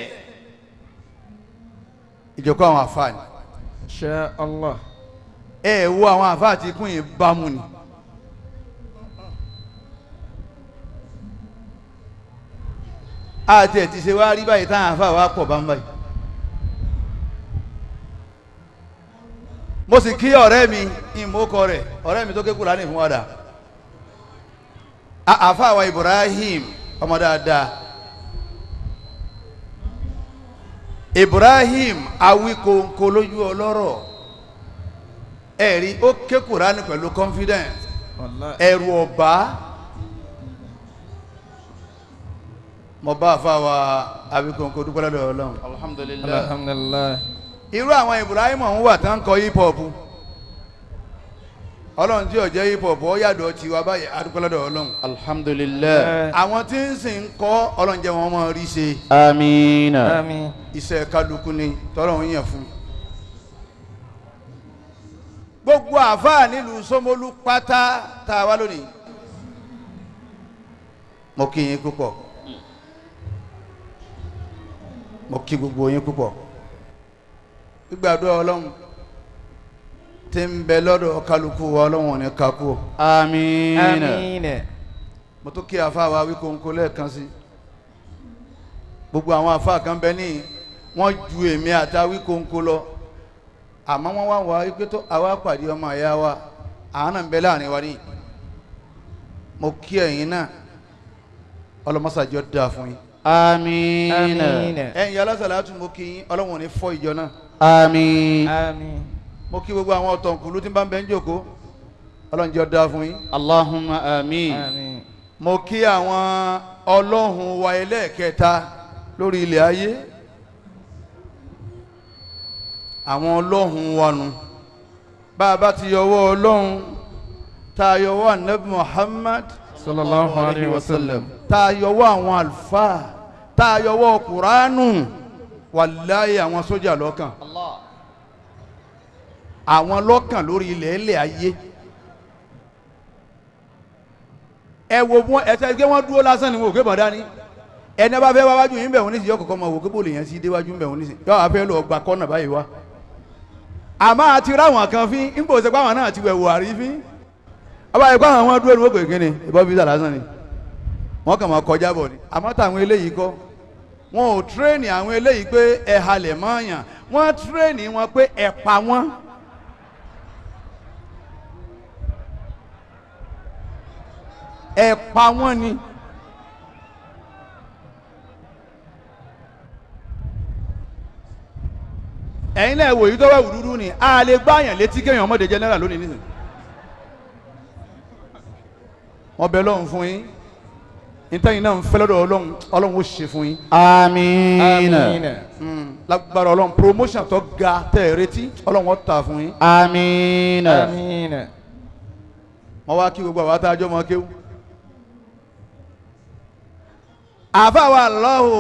ìjókòó àwọn àfa ni. Insha Allah. Ẹ wo àwọn àfa àti ikún yìí bámu ni. Àti ẹ̀ ti ṣe wá rí báyìí táwọn àfa wa pọ̀ bá ń báyìí. Mo sì kí ọ̀rẹ́ mi ìmọ̀ọ́kọ rẹ̀, ọ̀rẹ́ mi tó ké Kùránì fún wa dà, àfa wa Ibrahim ọmọ dáadáa, Ibrahim Awikonko lójú ọlọ́rọ̀, ẹ̀rí ó ké Kùránì pẹ̀lú confidence, ẹ̀rù ọ̀bá. Mo bá àfa wa Awikonko dúpẹ́ lọ́dọ̀ Ọlọ́run. Alhamdulillah. Alhamdulillah. Irú àwọn Ibrahim ọ̀hún wà tán kọ hip hop, Ọlọ́run tí ó jẹ́ hip hop ó yàdọ̀ tiwa báyìí, adúpẹ́ lọ́dọ̀ Ọlọ́run. Alhamdulillah. Àwọn tí ń sìn ń kọ́, Ọlọ́run jẹ́ wọn máa rí ṣe. آمين. Àmín. Iṣẹ́ kálukú ni tọ́lọ́run yàn fún. Gbogbo àfáà nílùú Ṣómólú pátá tá a wá lónìí, mo kí yín púpọ̀, mo kí gbogbo yín púpọ̀. Gbígbàdúrà Ọlọ́run tí ń bẹ lọ́dọ̀ kálukú wa, Ọlọ́run ò ní kakú o. آمين. Àmín. Mo tún kí àfáà wa Wíkóńkó lẹ́ẹ̀kan sí. Gbogbo àwọn àfáà kan bẹ ní wọ́n ju èmi àti Awíkóńkó lọ, àmọ́ wọ́n wá wá wípé tó àwa pàdé ọmọ ìyá wa, àwọn náà ń bẹ láàrin wa ní. Mo kí ẹ̀yin náà, ọlọ́mọsàjọ́ dáa fún yín. آمين. Àmín. Ẹ̀yin alásàlátù mo kí yín, Ọlọ́run ò ní fọ́ ìjọ náà. آمين. Àmín. Mo kí gbogbo àwọn ọ̀tọ̀nkùlú tí ń bá ń bẹ ń jòkó, Ọlọ́run jẹ́ ó dáa fún yín. اللهم آمين. Àmín. Mo kí àwọn ọlọ́hun wa ẹlẹ́ẹ̀kẹta lórí ilẹ̀ ayé, àwọn ọlọ́hun wa nu, bá a bá ti yọwọ́ ọlọ́hun, tá a yọwọ́ anabi Muhammad Sallallahu alayhi wa sallam. tá a yọwọ́ àwọn àlùfáà, tá a yọwọ́ kuranu, wàláyé àwọn sójà lọ́kàn, àwọn lọ́kàn lórí ilẹ̀ ilẹ̀ ayé. Ẹ wo wọn, ẹ tẹ́ pé wọ́n dúró lásán ni wọn ò gbé bọ̀ dání. Ẹni bá fẹ́ wá wájú yín bẹ̀ wọ́n nísìnyí, yọ kọ̀kọ́ mọ̀ wò kébò lè yẹn sí déwájú bẹ̀ wọ́n nísìnyí, yọ wá fẹ́ lọ gba kọ́nà báyìí wá. Àmọ́ àti ráwọn kan fín ń bò ṣe pé àwọn náà ti wẹ̀ wò àrífín. Ọba yìí kó àwọn wọn dúró ní wọ́n pè kíni ìbọn fíìsà lásán ni, wọ́n kàn máa kọjá bọ̀ ni. Àmọ́ táwọn eléyìí kọ́, wọn ò tírèènì àwọn eléyìí pé ẹ halẹ̀ mọ́ọ̀yàn, wọ́n tírèènì wọn pé ẹ pa wọ́n. Ẹ pa wọ́n ni. Ẹ̀yin náà wòye tó wà wùdúdú ni a lè gbáyàn létí kéèyàn ọmọdé general lónìí nísìnyí. Wọ́n bẹ lọ́hùn fún yín, ntẹ́yìn náà ń fẹ́ lọ́dọ̀ Ọlọ́run, Ọlọ́run ó ṣe fún yín. Àmín. Lágbára Ọlọ́run, promotion tó ga tẹ̀ ẹ́ retí, Ọlọ́run ó ta fún yín. Àmín. Àmín. Wọ́n wá kí gbogbo àwọn atájọ́ mọ́ kéwú. Àfàwọ̀ Allahu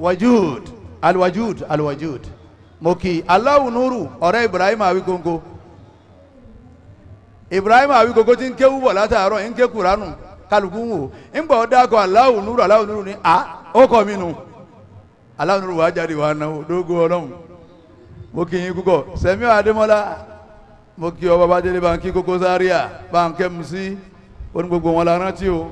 wajud alwajud alwajud mo kí Allahu nuru ọ̀rẹ́ Ibrahim Awikonko. Ibrahim Awikonko ti ń kéwú bọ̀ látàárọ̀ ń ké Kuranu kálukú ń wò ń bọ̀ dákọ̀ Allahu nuru Allahu nuru ni a ó kọ́ mi nu Allahu nuru wàá jáde wàá náwó dógó ọlọ́run mo kí yín kúkọ Sẹ́mi Adémọ́lá mo kí ọ Babájídé báńkì Koko Zaria báńkì MC oní gbogbo wọn la rántí o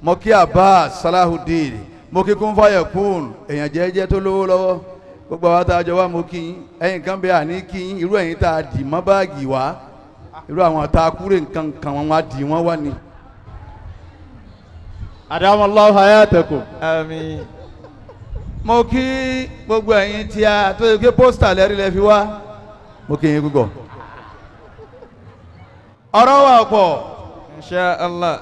mo kí Abbas Salahudeen mo kí Kúnfàyẹ̀kún èèyàn jẹ́jẹ́ tó lówó lọ́wọ́ gbogbo àwọn tá a jọ wá mo kí yín ẹ̀yin kan bẹ́ẹ̀ àní kí yín irú ẹ̀yin tá a dì mọ́ báàgì wá irú àwọn tá a kúrè nǹkan kan wọn wá dì wọ́n wá ni. Adamu Allahu hayatakum. Àmín. Mo kí gbogbo ẹ̀yin tí a tó yẹ kí pósítà lẹ́rìí lẹ́ fi wá mo kí yín púpọ̀. Ọ̀rọ̀ wa pọ̀. Insha Allah.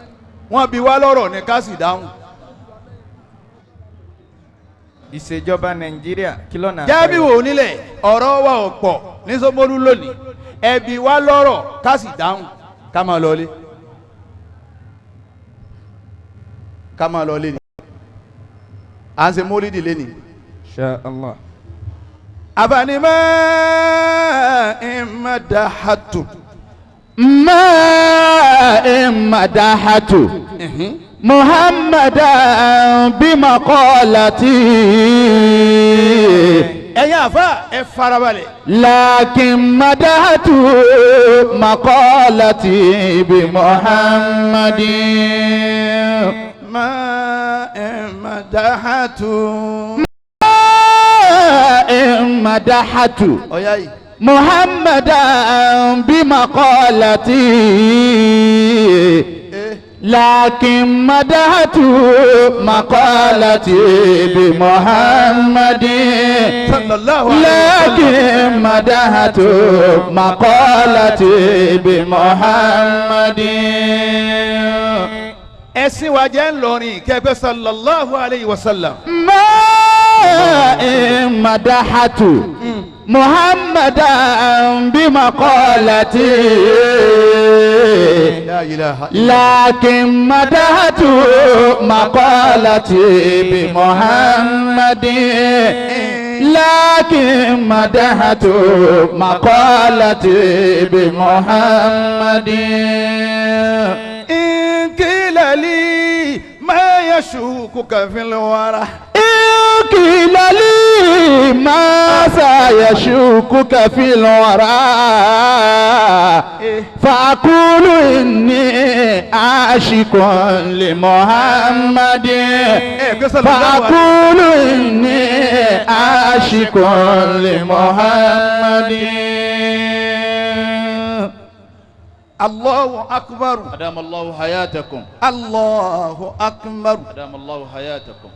Wọ́n bi wá lọ́rọ̀ ní ká sì dáhùn. Ìṣèjọba Nàìjíríà kí lọ́nà. Jẹ́bi wò nílẹ̀ ọ̀rọ̀ wa ò pọ̀ ní Ṣómólú lónìí ẹ bi wá lọ́rọ̀ ká sì dáhùn ká máa lọlé ká máa lọlé ni à ń ṣe mólídì lé ní. Insha Allah. Àbànimọ́ ìmọ̀dáhàtù. ما مدحت محمدا بمقالتي ẹ̀yin àfa ẹ farabalẹ̀. لكن مدحت مقالتي بمحمد ما مدحت مدحت ọ̀yá yìí. محمدا بمقالتي لكن مدحت مقالتي بمحمد صلى الله عليه وسلم. لكن مدحت مقالتي بمحمد ẹ̀sìn wa jẹ́ ńlọrin kẹgbẹ́ sallallahu alayhi wa sallam. ما مدحت محمدا بمقالتي La ilaha illa. لكن مدحت مقالتي بمحمد لكن مدحت مقالتي بمحمد إن قيل لي ما يشوكك في الورى إن قيل لي ما سيشوكك في الورى فأقول إني عاشق لمحمد فأقول إني عاشق لمحمد الله أكبر أدام الله حياتكم الله أكبر أدام الله حياتكم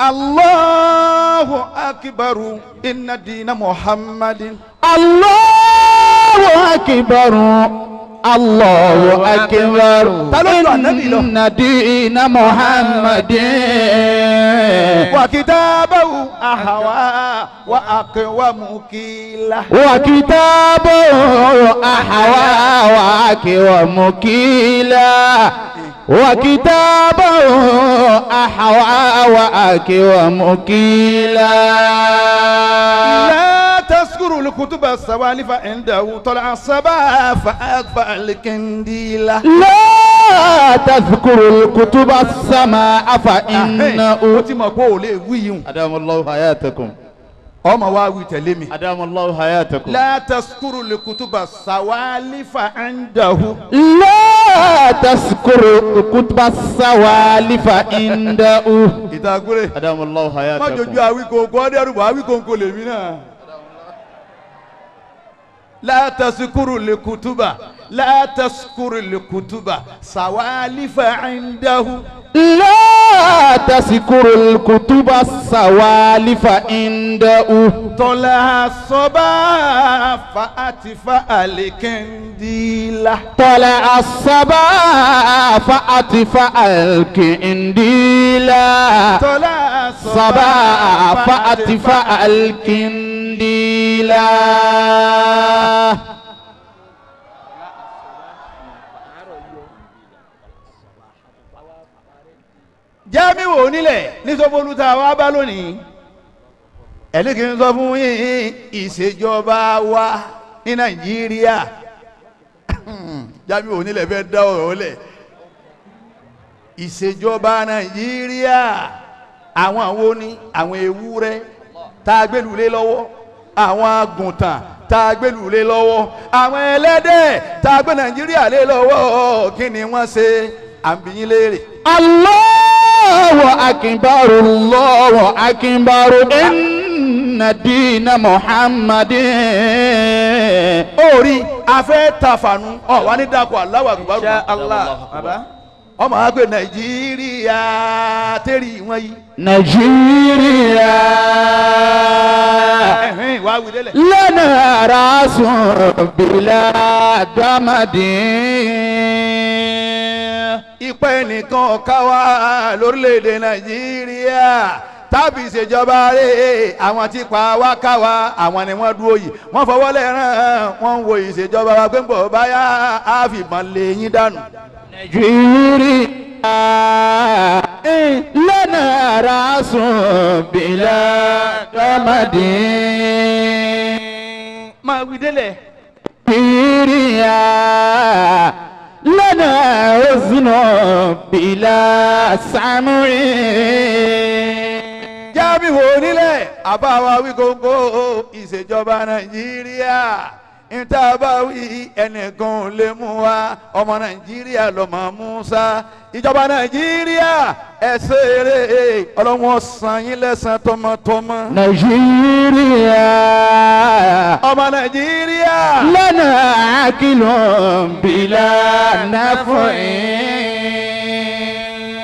الله أكبر إن دين محمد الله أكبر الله أكبر إن دين محمد وكتابه أهوى وأقوم قيلا وكتابه أهوى وأقوم قيلا وكتابه أهوى وأقوم قيلا لا تذكر الكتب السوالف عنده طلع الصبا فأطفأ الكنديل لا تذكر الكتب السماء فإنه ó ti mọ̀ pé ò lè wí yìí. أدام الله حياتكم ọmọ wa wí tẹ̀lé mi. أدام الله حياتكم لا تذكر الكتب السوالف عنده لا تذكر الكتب السوالف عنده ìtàkùrẹ́ أدام الله má حياتكم jojú Awíkonko ọdẹ Awíkonko lèmi náà. لا تذكر الكتب لا تذكر الكتب سوالف عنده لا تذكر الكتب السوالف عنده طلع الصبا فأطفأ الكنديل طلع الصبا فأطفأ الكنديل طلع صبا فأطفأ الكنديل Jamiu onílẹ̀ ní Sófólú tá a wá bá lónìí ẹni kì í sọ fún yín ìṣèjọba wa ní Nàìjíríà. Jamiu onílẹ̀ fẹ́ dá ọ̀rọ̀ lẹ̀. Ìṣèjọba Nàìjíríà àwọn wo ni àwọn ewúrẹ́ tá a gbẹ́lú lé lọ́wọ́, àwọn àgùntàn tá a gbẹ́lú lé lọ́wọ́, àwọn ẹlẹ́dẹ̀ tá a gbé Nàìjíríà lé lọ́wọ́, kí ni wọ́n ṣe? À ń bi yín léèrè. Allahu akbar, Allahu akbar, inna dina Muhammadin. Orí afẹ́ tafànù ọ̀ wá ní dàpọ̀ Allahu akbar. Insha Allah baba. Ọmọ àgbẹ̀ Nàìjíríà tẹ́rì wọ́n yìí. Nàìjíríà lana rasun bila damadin. Ipa ẹnìkan ká wá lórílẹ̀‐èdè Nàìjíríà tàbí ìṣèjọba rẹ̀, àwọn tí pa wá ká wá, àwọn ni wọ́n dúró yìí, wọ́n fọwọ́ lẹ́rán, wọ́n ń wo ìṣèjọba wa pé ń bọ̀ báyà á fìbọn lé yín dànù. Nàìjíríà lana rasun bila damadin. Máa wí délẹ̀. Nàìjíríà lana uznu bila samri. Jamiu onílẹ̀ àbáwá wí góńgó ìṣèjọba Nàìjíríà níta bá wí ẹnìkan ò lè mú wa, ọmọ Nàìjíríà lọmọ Musa. Ìjọba Nàìjíríà ẹ ṣe eré, Ọlọ́run san yín lẹ́san tọmọtọmọ. Nàìjíríà ọmọ Nàìjíríà lana akilun bila naf'in.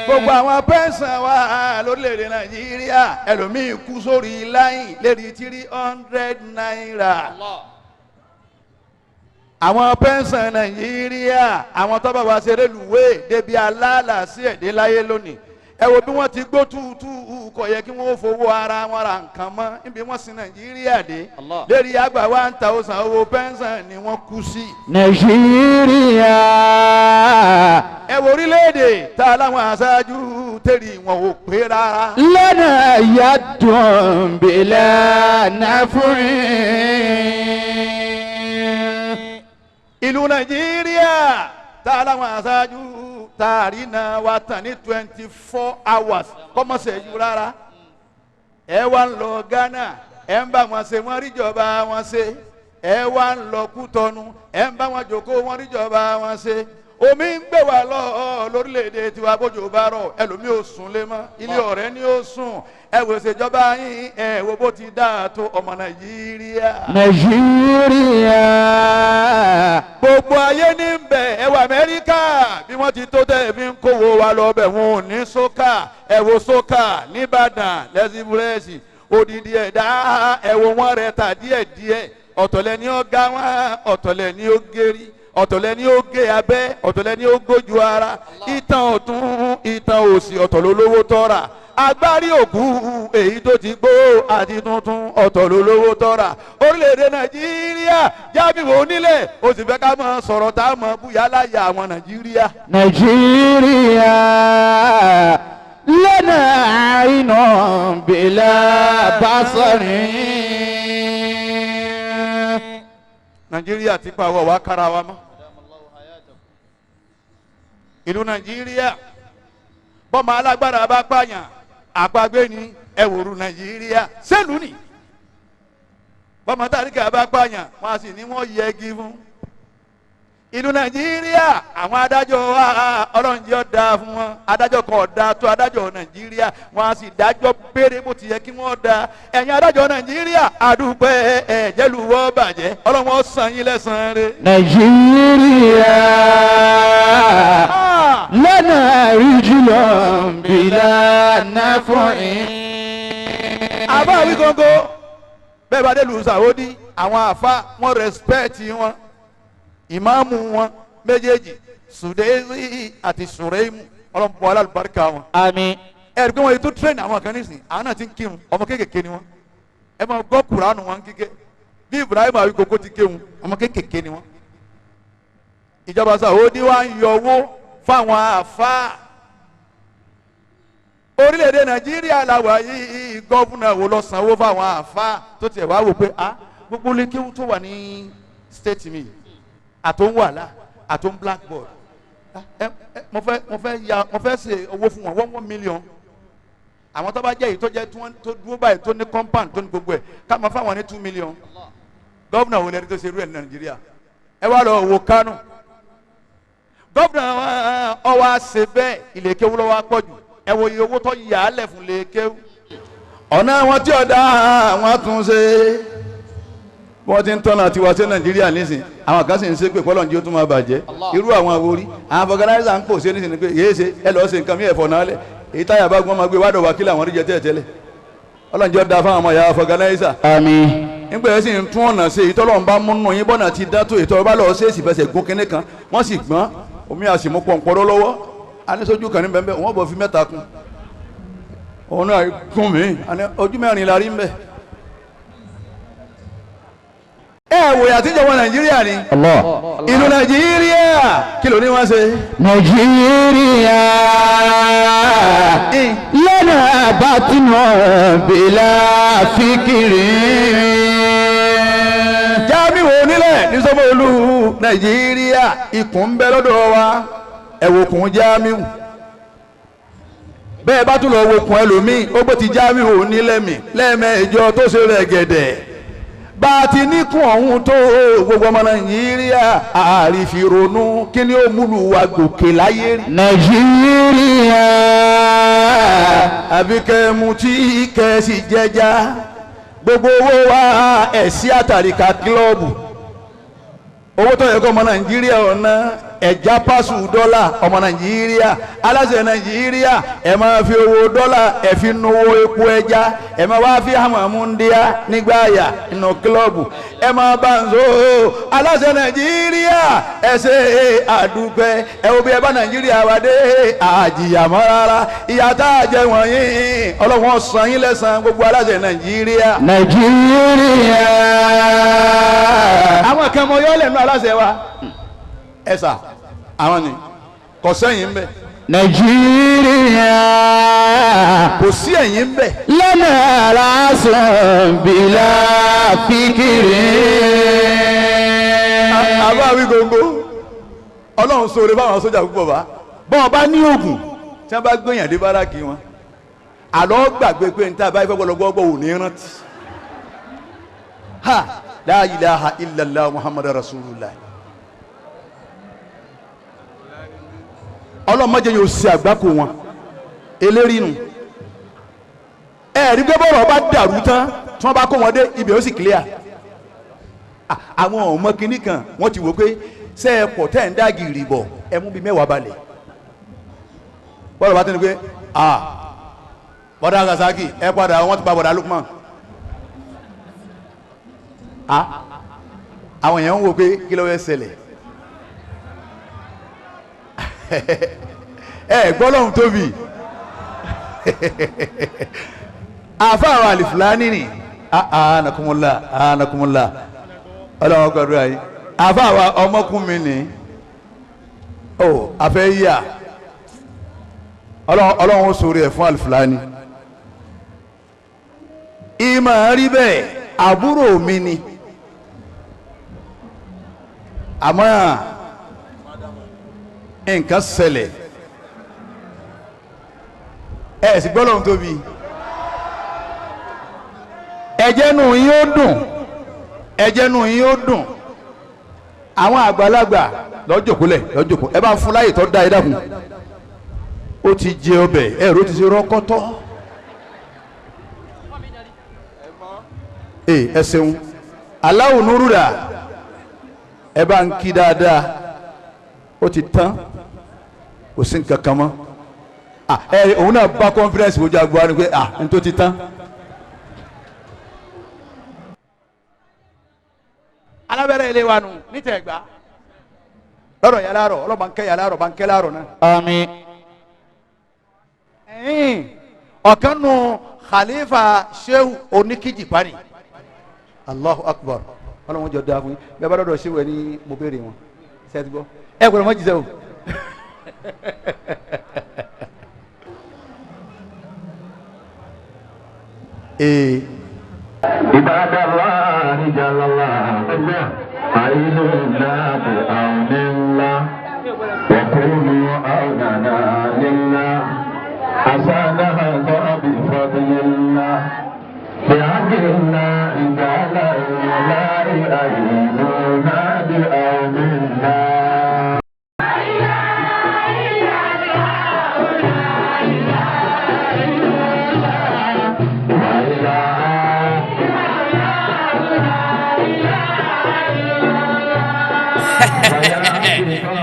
Gbogbo àwọn pẹ́ńsàn wa lórílẹ̀‐èdè Nàìjíríà ẹlòmíì kú sórí láyìn lérí 300 naira. Àwọn pẹ́ńsàn Nàìjíríà àwọn tó bá wa ṣeré lùwé débi aláàlá sí ẹ̀dẹ́ láyé lónìí. Ẹ wo bí wọ́n ti gbó túútú, kò yẹ kí wọ́n fowó ara wọn ra nǹkan mọ́ níbi wọ́n sin Nàìjíríà dé. Lérí àgbà 1000 owó pẹ́ńsàn ni wọ́n kú sí. Nàìjíríà. Ẹ wo orílẹ̀-èdè tá a láwọn aṣáájú tẹ̀lé wọn ò pé rárá. Lana yadun bila naf'in. Ìlú Nàìjíríà tá a láwọn aṣáájú taari náà wa tàn ní 24 hours kọ́mọ̀sẹ̀ yú rárá. Ẹ wá ń lọ Ghana, ẹ ń bá wọn ṣe, wọ́n ríjọba wọn ṣe. Ẹ wá ń lọ Kútọ́nù, ẹ ń bá wọn jókòó, wọ́n ríjọba wọn ṣe. Omi ń gbé wa lọ lórílẹ̀‐èdè tiwa, bójú bá rọ̀ ẹlòmíì ò sùn lé mọ́, ilé ọ̀rẹ́ ni ó sùn. Ẹ wò ṣèjọba yín, ẹ wo bó ti dáa tó ọmọ Nàìjíríà. Nàìjíríà. Gbogbo ayé ní bẹ̀, ẹ wọ Amẹ́ríkà bí wọ́n ti tó tẹ̀ mí ń kówó wa lọ bẹ̀, wọn ò ní sókà. Ẹ wo sókà nìbàdàn lẹ́sìbúrẹ́sì odidi ẹ̀dá, ẹ wo wọn rẹ̀ ta díẹ̀díẹ̀, ọ̀tọ̀lẹ̀ ni ó ga wọn, ọ̀tọ̀lẹ̀ ni ó gérí, ọ̀tọ̀lẹ̀ ni ó gé abẹ́, ọ̀tọ̀lẹ̀ ni ó gójú ara, ìtàn ọ̀tún ìtàn òsì ọ̀tọ̀ lólówó tọ́ra, agbárí òkú èyí tó ti gbó àti tuntun ọ̀tọ̀ lólówó tọ́ra. Orílẹ̀-èdè Nàìjíríà Jamiu onílẹ̀ ó sì fẹ́ ká máa sọ̀rọ̀ tá a mọ̀ búyá láyà àwọn Nàìjíríà. Nàìjíríà lana aynun bila basarin. Nàìjíríà ti pa àwọ̀ wá kára wa mọ́. Ìlú Nàìjíríà bọ́mọ alágbára bá pààyàn àpagbé ni ẹ̀wòrú Nàìjíríà sẹ́lù ni. Bọ́mọ tàríkà bá pààyàn wọ́n á sì ní wọ́n yẹgi fún. Ìlú Nàìjíríà àwọn adájọ́ wa Ọlọ́run jẹ́ ó dáa fún wọn, adájọ́ kan ò dáa tó adájọ́ Nàìjíríà, wọ́n á sì dájọ́ béèrè bó ti yẹ kí wọ́n dáa. Ẹ̀yin adájọ́ Nàìjíríà àdúpẹ́ ẹ̀jẹ̀lúwọ́ bàjẹ́, Ọlọ́run ó san yín lẹ́san rẹ̀. Nàìjíríà lana rijlun bila naf'in. Àbá wí góńgó bẹ́ẹ̀ bá dé lu Sàwọ́dí àwọn àfa wọn rẹ́spẹ̀tì wọn, ìmáàmù wọn méjèèjì Sùdẹ́sì àti Sùrẹ́mù, ọlọ́mọbọ alálùbáríkà wọn. Àmín. Ẹ rí i pé wọ́n yìí tó tírẹ̀nì àwọn kan nísìn, àwọn náà ti ń kírun, ọmọ kéékèèké ni wọ́n. Ẹ máa gbọ́ Kùránù wọn kíké bí Ibrahim Awikoko ti kéwun, ọmọ kéékèèké ni wọ́n. Ìjọba Sàwọ́dí wa ń yọ owó fáwọn àfa. Orílẹ̀-èdè Nàìjíríà làwà yìí, gọ́fúnà wo lọ sanwó fáwọn àfa tó tiẹ̀ wá wò pé a gbogbo lékéwú tó wà ní state mi àtò ń wàhálà àtò ń blackboard, mo fẹ́ ṣe owó fún wọn 1 million. Àwọn tó bá jẹ́ èyí tó jẹ́ tó dúró báyìí tó ní compound tó ní gbogbo ẹ̀ ká máa fáwọn ní 2 million. Gọ́fúnà wo lẹni tó ṣe irú ẹ̀ ní Nàìjíríà? Ẹ wá lọ wo Kánò, gọ́fúnà ọwọ́ àṣẹ bẹ́ẹ̀ ìlẹ̀kẹ́wó lọ́wọ́ àpọ̀jù. Ẹ wo iye owó tó yà á lẹ̀ fún lẹ́kẹ́wó. Ọ̀nà àwọn tí ọ̀dà àwọn tún ṣe wọ́n ti ń tọ́nà tiwa sí Nàìjíríà nísìn, àwọn kan sì ń ṣe pé kọ́lọ́njì ó tún máa bàjẹ́. Irú àwọn àwòrí àwọn fọgànáìsà ń pò sí nísìn ni pé yéé ṣe ẹ lọ́ọ́ ṣe nǹkan mí ẹ̀fọ́ náà lẹ̀ èyí táyà bá gbọ́n máa gbé wádọ̀ wá kí làwọn rí jẹ tẹ́lẹ̀ tẹ́lẹ̀. Ọlọ́njì ó da fáwọn ọmọ ìyá fọgànáìsà. Àmín. Nígbà yẹn sì ń tún ọ̀nà ṣe èyí tọ́lọ́run bá múnú yín bọ́nà ti dá tó ètò ọba lọ́ọ́ ṣe èsì fẹsẹ̀ gún kinní kan wọ́n sì gbọ́n omi àsìmú pọ̀npọ̀rọ̀ lọ́wọ́ anísójú kan ní bẹ́ẹ̀ wọ́n bọ̀ fi mẹ́ta kún òun náà gún mi ojú mẹ́rin la rí ń bẹ̀. Ẹ wòye àtijọba Nàìjíríà ni ìlú Nàìjíríà kí ló ní wọ́n ṣe. Nàìjíríà lọ́nà àbátúnú bílà fíkìrì. Jamiu onílẹ̀ ní Sanwó-Olú Nàìjíríà ikùn ń bẹ lọ́dọ̀ wa, ẹ̀wòkùn Jamiu bẹ́ẹ̀ bá tún lọ wòkùn ẹlòmíì ó gbé ti Jamiu onílẹ̀mí lẹ́ẹ̀mẹ́jọ tó ṣe rẹ̀ gẹ̀dẹ̀. Bá a ti níkùn ọ̀hún tó gbogbo ọmọ Nàìjíríà àrífìrònú kí ni ó múlù wa gòkè láyé rí. Nàìjíríà àbí kẹ́ mu tí kẹ́ sì jẹja gbogbo owó wa ẹ̀ sí àtàríkà kílọ̀bù owó tó yẹ kó ọmọ Nàìjíríà ọ̀nà ẹ̀já pàṣù dọ́là ọmọ Nàìjíríà aláṣẹ Nàìjíríà ẹ̀ máa fi owó dọ́là ẹ̀ fi nu owó epo ẹja ẹ̀ máa wá fi hàmàmúndíá nígbà àyà nínú kílọ̀bù ẹ̀ máa bá ń so aláṣẹ Nàìjíríà ẹ̀ ṣe àdúpẹ́ ẹ̀ wo bí ẹ bá Nàìjíríà wá dé àjìyà mọ́ rárá ìyà tá a jẹ wọ̀nyí Ọlọ́run san yín lẹ́san gbogbo aláṣẹ Nàìjíríà. Nàìjíríà. Àwọn kan mọ yọ́lẹ̀ nú aláṣẹ wa ẹ sà àwọn ni kò sẹ́yìn ń bẹ. Nàìjíríà kò sí ẹ̀yìn ń bẹ. Lọ́nà aláṣẹ bílà fíkìrì. Àbá wí gbogbo Ọlọ́run sóore báwọn sójà púpọ̀ bá bọ́n bá ní oògùn tí wọ́n bá gbẹ̀yàn dé báràkì wọn àlọ́ gbàgbé pé níta báyìí fẹ́ gbọ́dọ̀ ò ní rántí. Ha la ilaha illallah muhammadu rasulullah. Ọlọ́mọdé yóò ṣe àgbákò wọn eléri nu ẹ̀rí pé bọ́rọ̀ bá dàrú tán tí wọ́n bá kó wọn dé ibẹ̀ ó sì clear. Àwọn ọmọ kìnnì kan wọ́n ti wò pé ṣé ẹ pọ̀ tẹ́ ń dá gìrì bọ̀ ẹ mú bí mẹ́wàá balẹ̀. Bọ́rọ̀ bá tẹ́ ni pé bọ́dà Rasaki ẹ padà wọ́n ti pa bọ́dà Lukman. Àwọn èèyàn ń wò pé kí ló fẹ́ ṣẹlẹ̀. Ẹ gbọ́ lọ́hùn tóbi àfa àwọn àlìfúlání ni anakumula anakumula ọlọ́wọ́n gbàdúrà yìí àfa àwọn ọmọkùnrin ni ó àfẹ́ yíyà ọlọ́wọ́n sọ̀rọ̀ ẹ̀ fún àlìfúlání ìmọ̀ rí bẹ́ẹ̀ àbúrò mi ni àmọ́ nǹkan ṣẹlẹ̀ ẹ sì gbọ́ lóhun tóbi ẹ̀jẹ̀ nù yín ó dùn ẹ̀jẹ̀ nù yín ó dùn àwọn àgbàlagbà lọ́jọ́kúlẹ̀ lọ́jọ́kú ẹ bá ń fún láyè tó dá ẹ dákun ó ti jẹ ọbẹ̀ ẹ̀rọ ti ṣe rọ́kọ́tọ́ ẹ ṣeun aláwọ̀ nurúdà ẹ bá ń kí dáadáa ó ti tán kò sí nǹkan kan mọ́ ẹ òun náà bá conference wojú agbo wa ni pé n tó ti tán. Alábẹ́rẹ́ ilé wa nù níta ẹ̀gbá lọ́dọ̀ yàrá rọ̀ ọlọ́ba ń kẹ́ yàrá rọ̀ bá ń kẹ́ láàrọ̀ náà. Àmín. Ọ̀kan nù Khalifa Shehu Oníkìjìpá ni Allahu Akbar ọlọ́run jọ dáa fún yín bẹ́ẹ̀ bá dọ̀dọ̀ Shehu ẹ ní mo béèrè wọn ṣe ti gbọ́ ẹ gbọ́dọ̀ mọ́ jíṣẹ́ o. Ee. عباد الله جل الله أعيننا بعون الله وكونوا عوننا لله حسنها بفضل الله بعد الله جل الله أعيننا بعون الله. La